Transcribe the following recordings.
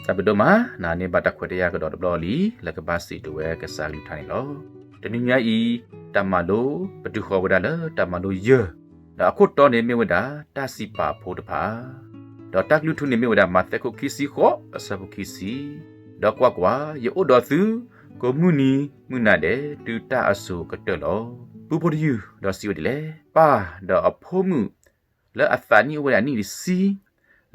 တၢ်ဘျုးဒိၣ်မး, န့ၢ်ဘၣ်တၢ်ခွဲးတၢ်ယာ်ကဒီးတဘျီလံ လၢကဘၣ်စံးတဲဝဲကစၢ်ကလုၢ်ကထါန့ၣ်လီၤ. တနံၤညါအံၤ တၢ်မၤလိ ပတုၤဃီၤဝဲဒၣ်လၢတၢ်မၤလိယဲၢ်, ဒီးအခိၣ်တီန့ၣ်မ့ၢ်ဝဲဒၣ် တၢ်စံးပာ်ဖိတဖၣ်, ဒီးတၢ်ကလုၢ်ထူန့ၣ်မ့ၢ်ဝဲဒၣ် မးသဲခိၣ်ခံဆံဃိး အဆၢဖိခံဆံ, ဒီးကွၢ်ကွၢ်, ယအိၣ်ဒီးသု ကိးမုၢ်နံၤမုၢ်နၤဒဲး တုၤတၢ်အစိၤကတၢၢ်လီၤ. ပုၢ်ဖိတယုၢ် ဒီးစံးဝဲဒ်လဲၣ်, ပၢ်ဒီးအဖိမုၣ် လၢအသးနံၣ်အိၣ်ဝဲဒၣ်နံၣ်တဆံ,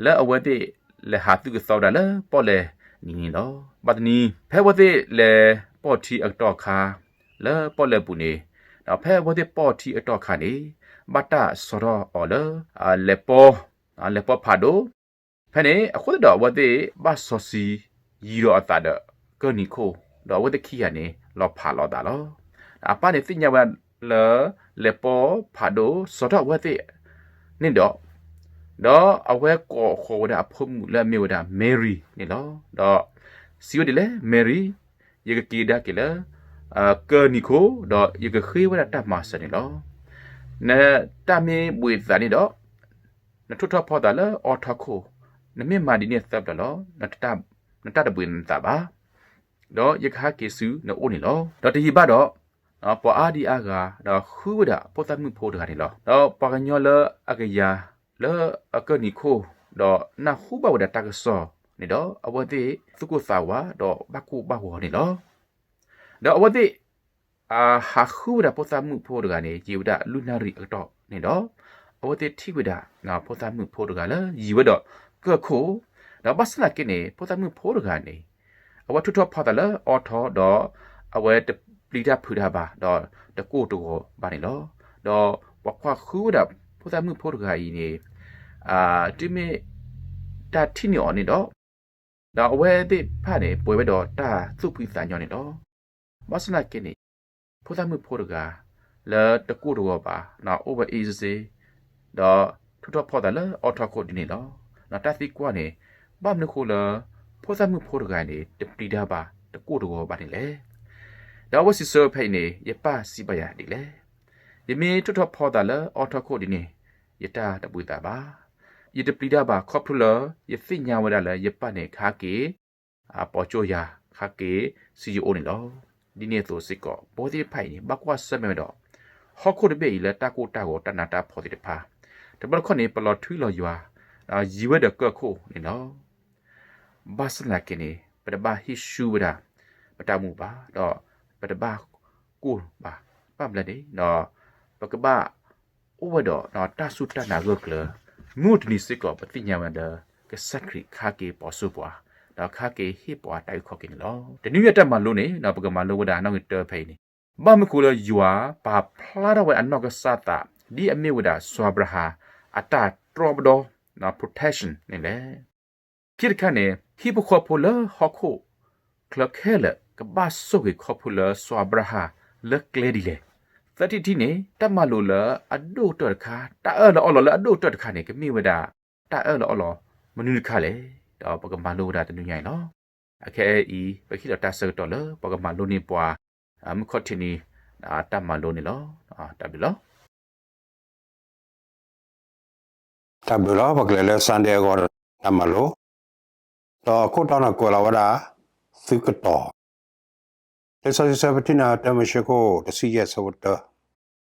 လၢအဝဲသ့ၣ်လဲၤဟးသုးကသီဝဲဒၣ်လၢပီၣ်လဲၣ်နံၤန့ၣ်လီၤ. ဘၣ်တနံၤ ဖဲအဝဲသ့ၣ်လဲၤပိာ်ထံအကတီၢ်အခါ လၢပီၣ်လဲၣ်ပူၤန့ၣ်, ဒီးဖဲအဝဲသ့ၣ်ပိာ်ထံအကတီၢ်အခါန့ၣ် ဘၣ်တၢ်ဆီၣ်ထီၣ်အီၤလၢ လဲၤပီ, လဲၤပီဖးဒိၣ်, ဖဲန့ၣ် အဃိသတးဒီးအဝဲသ့ၣ်ဘၣ်စီဆှံယံၤဒီးအသးဒီးကၢၢ်နံၤခိၣ်, ဒီးအဝဲသ့ၣ်ခံဂၤန့ၣ် လီၤဖးလိာ်သးလီၤ. အပၢ်န့ၣ်သ့ၣ်ညါဝဲဒၣ်လၢ လဲၤပီဖးဒိၣ် ဆီၣ်ထီၣ်အဝဲသ့ၣ်န့ၣ်ဒီး, ဒီးအဝဲကိးဃီၤဝဲဒၣ်အဖိမုၣ်လၢအမ့ၢ်ဝဲဒၣ် Mary န့ၣ်လီၤ. ဒီးစံးဝဲဒ်လဲၣ်, Mary, ယကက့ၤကဒါက့ၤလၢ ကၢၢ်နံၤခိၣ်, ဒီးယကဃ့ဝဲဒၣ်တၢ်မၤစၢၤန့ၣ်လီၤ. နတၢ်မ့ၢ်ဘှံးသးန့ၣ်ဒီး နထိၣ်ထီၣ်ဖီသးလၢအိးထီၣ်ခိၣ်, နမ့ၢ်မၤဒ်န့ၣ်သၢပျၢၤလီၤ, နတၢ်တဘှံးနသးဘၣ်, ဒီးယကဟဲက့ၤဆူနအိၣ်န့ၣ်လီၤ. ဒီးတယံာ်ဘၣ်ဒီး ပှၤအါဒံအါဂၤ ဒီးဃုဝဲဒၣ်ဖိသၣ်မုၣ်ဖိတဂၤန့ၣ်လီၤ. ဒီးပှၤကညီလၢအကယၤလၢအကၢၢ်နံၤခိၣ်, ဒီးနၢ်ဟူဘၣ်ဝဲဒၣ်တၢ်ကစီၣ်န့ၣ်ဒီး အဝဲသ့ၣ်သူၣ်ကိၢ်သးဝး ဒီးဘၣ်ကိၢ်ဘၣ်ဂီၤန့ၣ်လီၤ. ဒီးအဝဲသ့ၣ် အဟးဃုဝဲဒၣ်ဖိသၣ်မုၣ်ဖိတဂၤန့ၣ် ယံာ်ဝဲဒၣ်လွံၢ်နၣ်ရံၣ်အကတီၢ်န့ၣ်ဒီး အဝဲသ့ၣ်ထံၣ်ဝဲဒၣ် ဖိသၣ်မုၣ်ဖိတဂၤလၢယံၤဝဲဒီးကၢၢ်ခိၣ်, ဒီးဘၣ်ဆၣ်သနာ်က့န့ၣ် ဖိသၣ်မုၣ်ဖိတဂၤန့ၣ် အဝဲထိၣ်ထီၣ်ဖီသးလၢအိးထီၣ်ဒီး အဝဲတပျံၤတၢ်ဖုးတၢ်ဘၣ် ဒီးတကိၢ်တဂီၤဘၣ်န့ၣ်လီၤ. ဒီးပှၤကွၢ်ဃုဝဲဒၣ်ဖိသၣ်မုၣ်ဖိတဂၤအံၤန့ၣ် တုၤမ့ၢ်တၢ်ထံၣ်န့ၢ်အီၤန့ၣ်ဒီး ဒီးအဝဲသ့ၣ်တဖၣ်န့ၣ် ပှဲၤဝဲဒီးတၢ်သူၣ်ဖှံသးညီန့ၣ်လီၤ. ဘၣ်ဆၣ်သနာ်က့န့ၣ် ဖိသၣ်မုၣ်ဖိတဂၤ လၢတကိၢ်တဂီၤဘၣ် အိၣ်ဝဲအ့စ့ ဒီးထိၣ်ထီၣ်ဖီသးလၢအိးထီၣ်ခိၣ်ဒ်န့ၣ်လီၤ. တၢ်သံကွၢ်န့ၣ် ဘၣ်မနုၤဃိလၢ ဖိသၣ်မုၣ်ဖိတဂၤန့ၣ် တပျံၤတၢ်ဘၣ်တကိၢ်တဂီၤဘၣ်န့ၣ်လဲၣ်. ဒီးအဝဲစံးဆၢဖဲအံၤန့ၣ် ယပၢ်စံးဘၣ်ယၤဒ်လဲၣ်. ယမ့ၢ်ထိၣ်ထီၣ်ဖီသးလၢအိးထီၣ်ခိၣ်ဒ်န့ၣ် ယတၢ်တဘှံးသးဘၣ်. ယတပျံၤတၢ်ဘၣ်ခီဖျိလၢ ယသ့ၣ်ညါဝဲဒၣ်လၢယပၢ်န့ၣ် ကဟဲက့ၤ ပိာ်ကၠိယၤ ကဟဲက့ၤဆူယအိၣ်န့ၣ်လီၤ. ဒ်န့ၣ်အသိးစ့ၢ်ကီး ပဝဲသ့ၣ်တဖၣ်အံၤန့ၣ် ဘၣ်ကွၢ်ဆၢၣ်မဲာ်ဝဲဒီး ဟီၣ်ခိၣ်တဘ့ၣ်အံၤလၢတၢ်ကိၢ်တၢ်ဂီၤတၢ်နးတၢ်ဖှီၣ်သ့ၣ်တဖၣ် တဘျီတခီၣ်န့ၣ် ပလီၤထွံလီၤယွၤ ယံၤဝဲဒီးကၢၢ်ခိၣ်န့ၣ်လီၤ. ဘၣ်ဆၣ်သနာ်က့န့ၣ် ပတဘၣ်ဟံးဆူၣ်ဝဲဒၣ် ပတၢ်အိၣ်မူဘၣ် ဒီးပတဘၣ်ကိၢ်ဘၣ်. ဘၣ်မနုၤလဲၣ်န့ၣ် ပကဘၣ်အိၣ်ဝဲဒီးတၢ်စူၢ်တၢ်နာ်ဂၢၢ်ကျၢၤ မုၢ်တနံၤစ့ၢ်ကီး ပသ့ၣ်ညါဝဲဒၣ်လၢ ကစၢ်ခရံာ်ကဟဲက့ၤပိာ်စိပှၤ ဒီးကဟဲက့ၤဟ့ၣ်ပှၤတၢ်အုၣ်ခီၣ်က့ၤန့ၣ်လီၤ. တနွံအံၤတၢ်မၤလိန့ၣ် ပကမၤလိဝဲဒၣ်နီၣ်ဂံၢ်တၢဖဲအံၤန့ၣ် ဘၣ်မနုၤဃိလၢယွၤပာ်ဖျါထီၣ်ဝဲအနီၢ်ကစၢ်သး ဒ်အမ့ၢ်ဝဲဒၣ်စီၤအၤဘြၤဟၣ် အတၢ်တြီပဒီ protection န့ၣ်လဲၣ်. ခံတခါန့ၣ် ဟံၣ်ဖိဃီဖိလၢဟီၣ်ခိၣ်ချၢခဲလၢာ် ကဘၣ်ဆိၣ်ဂ့ၤခီဖျိလၢစီၤအၤဘြၤဟၣ်လၢကျဲဒ်လဲၣ်. သၢထံၣ်တထံၣ်န့ၣ် တၢ်မၤလိလၢအဒိၣ်ကတၢၢ်တခါ တၢ်အၢၣ်လီၤအီလီၤလၢအဒိၣ်ကတၢၢ်တခါန့ၣ် ကမ့ၢ်ဝဲဒၣ် တၢ်အၢၣ်လီၤအီလီၤမနုၤတခါလဲၣ်. ဒီးပကမၤလိဝဲဒၣ်တနွံညါအံၤလီၤ. အခဲအံၤ ပကဟ့ၣ်လီၤတၢ်ဆၢကတီၢ်လၢ ပကမၤလိန့ၢ်ပှၤ မုၢ်ခီၣ်ထံးနံၤ တၢ်မၤလိန့ၣ်လီၤ. တၢ်ဘျုးလီၤ. တၢ်ဘျုးလီၤ. ပကလဲၤလၢ Sunday အဂီၢ်တၢ်မၤလိ, ဒီးအခိၣ်တီန့ၣ်ကွဲးလီၤဝဲဒၣ် သုကတီၤ လံာ်စီဆှံဆၢ ပထံၣ်န့ၢ် တၢမိၤၡ့ခိၣ်တဆံယဲၢ် ဆၢဖိတၢ,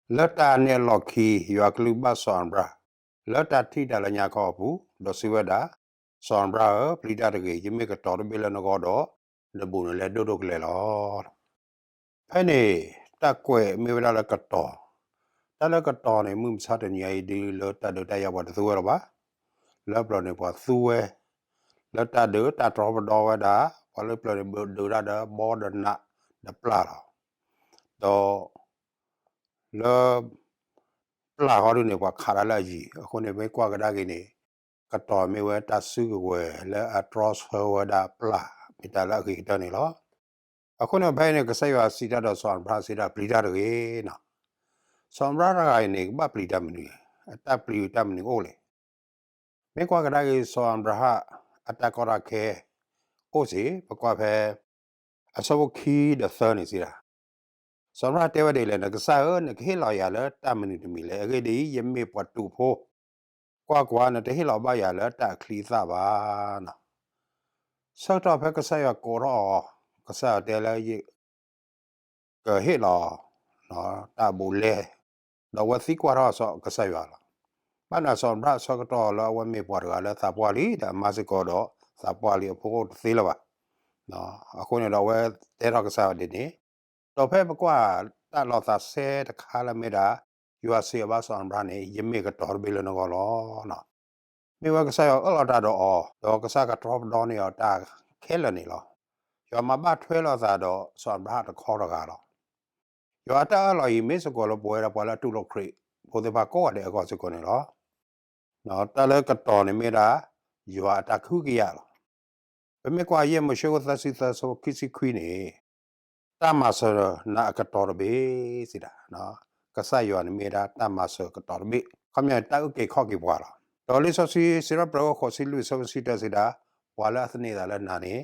လၢတၢ်န့ၣ်အလီၢ်ခံ ယွၤကလုၢ်ဘၣ်စီၤအၤဘြၤဟၣ် လၢတၢ်ထံၣ်တၢ်လၢညါခီအပူၤ, ဒီးစံးဝဲဒၣ်, စီၤအၤဘြၤဟၣ်ဧၢ, ပျံၤတၢ်တဂ့ၤ, ယမ့ၢ်ကတီၤတဘ့ၣ်လၢနဂီၢ်ဒီး, နဘူးနလဲဒိၣ်ဒိၣ်ကလဲာ်လီၤ. ဖဲန့ၣ် တၢ်ကွဲးမ့ၢ်ဝဲဒၣ်လၢကတီၤ, တၢ်လၢကတီၤန့ၣ် မုၢ်မဆါတနံၤအံၤ ဒ်လၢတၢ်ဒုးတၢ်ယၤပှၤတသူဝဲလၢၤဘၣ်. လၢပျၢၤန့ၣ်ပှၤသူဝဲ, လၢတၢ်ဒုးတၢ်တြီပဒီဝဲဒၣ်, ပှၤလၢပျၢၤန့ၣ်ဒုးတၢ်ဒီးဘီဒီးနးဒီးပျၢ်လီၤ. ဒီး လၢ ပျၢ်ဃီဒုန့ၣ် ပှၤခးတၢ်လၢအယံၤ, အဃိန့ၣ် မ့ၢ်ကွၢ်ကဒါက့ၤန့ၣ် ကတီၤမ့ၢ်ဝဲတၢ်စုကဝဲၤလၢအတြီဆၢဝဲဒၣ်ပျၢ် မ့ၢ်တၢ်လၢအဂ့ၤကတၢၢ်န့ၣ်လီၤ. အဃိန့ၣ် ဖဲအံၤန့ၣ် ကစၢ်ယွၤစံးတၢ်ဒီးစီၤအၤဘြၤဟၣ်စံးဒၣ် ပျံၤတၢ်တဂ့ၤန့ၣ်, စီၤအၤဘြၤဟၣ်တဂၤအံၤန့ၣ် ကဘၣ်ပျံၤတၢ်မနုၤ, အတၢ်ပျံၤတၢ်မနုၤအိၣ်လဲၣ်. မ့ၢ်ကွၢ်ကဒါက့ၤ စီၤအၤဘြၤဟၣ်အတၢ်ကီတၢ်ခဲအိၣ်စ့ၢ်, ပကွၢ်ဖဲ အဆၢဖိခံဒီးသၢန့ၣ်စံးဒၣ်, စီၤအၤဘြၤဟၣ်တဲဝဲဒ်လဲၣ်, နကစၢ်ဧၢ, နကဟ့ၣ်လီၤယၤလၢတၢ်မနုၤတမံၤလဲၣ်. အဂ့ၢ်ဒ်အံၤ, ယမ့ၢ်ပှၤတူာ်ဖိ, ကွၢ်ကွၢ်, နတဟ့ၣ်လီၤဘၣ်ယၤလၢတၢ်အချံအသၣ်ဘၣ်န့ၣ်. ဆၢကတီၢ်ဖဲကစၢ်ယွၤကိးထီၣ်အီၤ, ကစၢ်ယွၤတဲလၢယ ကဟ့ၣ်လီၤ တၢ်ဘူးလဲ, ဒီးအဝဲသံကွၢ်ထီၣ်စီၤကစၢ်ယွၤလီၤ. ဘၣ်နၤစီၤအၤဘြၤဟၣ်ဆၢကတီၢ်လၢအဝဲမ့ၢ်ပှၤတဂၤလၢသးပှၢ်လံ, ဒီးအမါစ့ၢ်ကီးဒီးသးပှၢ်လံ, အဖိအိၣ်တသ့လၢၤဘၣ်. အဃိန့ၣ်ဒီးအဝဲတဲထီၣ်ကစၢ်ယွၤဒ်န့ၣ်, ဒီးဖဲပကွၢ်တၢ်လီၤသးစဲတခါလၢမ့ၢ်ဒၣ်, ယွၤစံးအီၤဘၣ်စီၤအၤဘြၤဟၣ်န့ၣ်, ယမ့ၢ်ကတီၤတဘ့ၣ်လၢနဂီၢ်လီၤ. မ့ၢ်ဝဲကစၢ်ယွၤအၢၣ်လီၤတၢ်ဒီးအီၤ, ဒီးကစၢ်ကတြီပဒီန့ၢ်အီၤတၢ်ခဲလၢာ်န့ၣ်လီၤ. ယွၤမၤဘၣ်ထွဲလိာ်သးဒီးစီၤအၤဘြၤဟၣ်တခီတဂၤလီၤ. ယွၤအတၢ်အၢၣ်လီၤအံၤ မ့ၢ်စ့ၢ်ကီးလၢပဝဲဒၣ်ပှၤလၢအတူၢ်လိာ်ခရံာ်ဖိသ့ၣ်တဖၣ်ကိးဂၤဒဲးအဂီၢ်စ့ၢ်ကီးန့ၣ်လီၤ. တၢ်လၢကတီၤန့ၣ်မ့ၢ်ဒၣ် ယွၤအတၢ်ကဟုကယာ်လီၤ. ပမ့ၢ်ကွၢ်ယဲၢ်မိၤၡ့ခိၣ်သၢဆံသၢဆၢဖိခံဆံခွံန့ၣ်, တၢ်မၤစၢၤနၤအကတီၤတဘ့ၣ်စံးဒၣ်, ကစၢ်ယွၤန့ၣ်မ့ၢ်ဒၣ်တၢ်မၤစၢၤကတီၤတဘ့ၣ်, ခီပညီန့ၣ် တၢ်အုၣ်က့ၤခီၣ်က့ၤပှၤလီၤ. ဒီးလံာ်စီဆှံစံးထီၣ်ပတြၢၤခိၣ်ဃိးဆံလွံၢ်ဆၢဖိတဆံတၢစံးဒၣ်, ပှၤလၢအသန့ၤသးလၢနၤန့ၣ်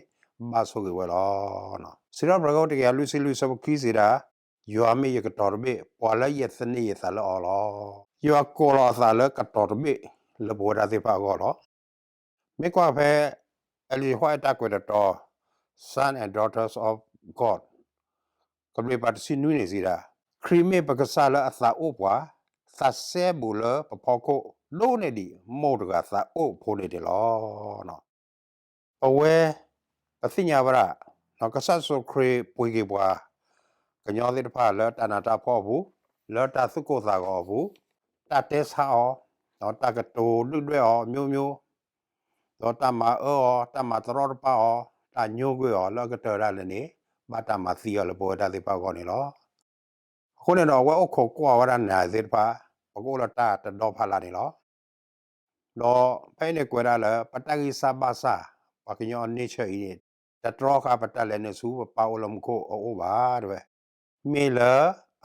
ဘၣ်ဆိၣ်ဂ့ၤဝဲလီၤ. စံးထီၣ်ပတြၢၤခိၣ်တကယၤလွံၢ်ဆံလွံၢ်ဆၢဖိခံစံးဒၣ်, ယွၤမ့ၢ်ယကတီၤတဘ့ၣ်, ပှၤလၢယသန့ၤယသးလၢအီၤလီၤ. ယွၤကိးလီၤအသးလၢကတီၤတဘ့ၣ်လၢပဝဲဒၣ်သ့ၣ်တဖၣ်အဂီၢ်လီၤ. မ့ၢ်ကွၢ်ဖဲ Ellen White အတၢ်ကွဲးတတီၤ Sons and Daughters of God ကဘျံးပၤတဆံနွံန့ၣ်စံးဒၣ်, ခရံာ်မ့ၢ်ပကစၢ်လၢအသးအိၣ်ပှၤ, သးစဲဘူးလၢပဖီခိၣ်ဒိၣ်န့ၢ်ဒံးမိၢ်တဂၤသးအိၣ်ဖိန့ၣ်န့ၣ်လီၤ. ပဝဲ ပသ့ၣ်ညါဝဲဒၣ် ကစၢ်ယ့ၣ်ၡူးခရံာ်ပှ့ၤက့ၤပှၤ ကညီသ့ၣ်တဖၣ်လၢတၢ်နးတၢ်ဖှီၣ်အပူၤ, လၢတၢ်သူၣ်ကိၢ်သးဂီၤအပူၤ, တၢ်တဲဆါအီၤ, တၢ်ကတိၤဒုၣ်ဒွဲၣ်အီၤ မျိုးမျိုး, ဒီးတၢ်မၤအၢအီၤ, တၢ်မၤတရီတပါအီၤ, တၢ်ညိကွံာ်အီၤလၢအကတၢၢ်ဒၣ်လဲာ်န့ၣ်, ဘၣ်တၢ်မၤသံအီၤလၢပဝဲဒၣ်သ့ၣ်တဖၣ်အဂီၢ်န့ၣ်လီၤ. အဃိန့ၣ်ဒီး အဝဲအိၣ်ခိးကွၢ်ဝဲဒၣ်နၤသ့ၣ်တဖၣ်, ပကအိၣ်လၢတၢ်တဒီဖးလၢ်န့ၣ်လီၤ. ဒီးဖဲအံၤန့ၣ်ကွဲးဒၣ်လၢ ပတၢ်ဂံၢ်စၢ်ဘါစၢ်, ပှၤကညီအ nature အံၤန့ၣ်, တတြီဃာ်ပတၢ်လဲၤနုာ်ဆူပပၢ်အိၣ်လၢမူခိၣ်အအိၣ်ဘၣ်တဲဝဲ, မ့ၢ်လၢ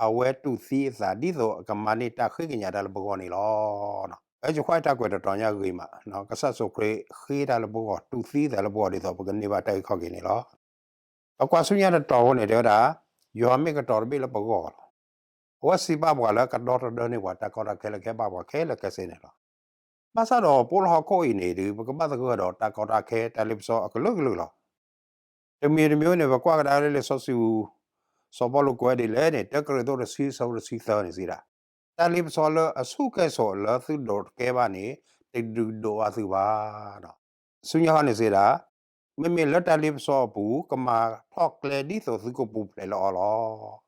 အဝဲတူၢ်သံအသးဒ်သိးအကမၤန့ၢ်တၢ်ဃ့ကညးတၢ်လၢပဂီၢ်န့ၣ်လီၤ. အဲ ယခွါတၢ်ကွဲးတတီၤညါဂ့ၤမး, ကစၢ်ယ့ၣ်ၡူးခရံာ်ဃ့တၢ်လၢပဂီၢ်, တူၢ်သံအသးလၢပဂီၢ်ဒ်သိးပကန့ၢ်ဘၣ်တၢ်အုၣ်ခီၣ်က့ၤန့ၣ်လီၤ. ပကွၢ်ဆူညါတတီၤအဃိန့ၣ် တဲဝဲဒၣ်, ယွၤမ့ၢ်ကတီၤတဘ့ၣ်လၢပဂီၢ်လီၤ. အဝဲစံးဘၣ်ပှၤလၢကဒီတဒၢန့ၢ်ပှၤတၢ်ကီတၢ်ခဲလၢကဟဲဘၣ်ပှၤခဲလၢာ်ခဲဆ့န့ၣ်လီၤ. ဘၣ်ဆၣ်ဒီးပအိၣ်လၢဟီၣ်ခိၣ်အံၤန့ၣ်ဒီး ပကဘၣ်သဂၢၢ်ဒီးတၢ်ကီတၢ်ခဲတၢ်လ့ပစီအကလုာ်ကလုာ်လီၤ. တမံၤတမံၤန့ၣ် ပကွၢ်ကဒါလၢလံာ်စီဆှံပူၤ, စီၤပီလူးကွဲးဒ်လဲၣ်န့ၣ်, တၢကရံၣ်သူးတဆံအဆၢဖိတဆံသၢန့ၣ်စံးဒၣ်, တၢ်လ့ပစီလၢအဆူၣ်ကဲစိာ်လၢသုဒိးတကဲဘၣ်န့ၣ်, တဒုးဒိးဘၣ်သုဘၣ်. ဆူညါဟီန့ၣ်စံးဒၣ်, မ့မ့ၢ်လၢတၢ်လ့ပစီအပူၤ ကမၤထီၣ်ကျဲဒ်သိးသုကပူၤဖျဲးလၢအီၤလီၤ.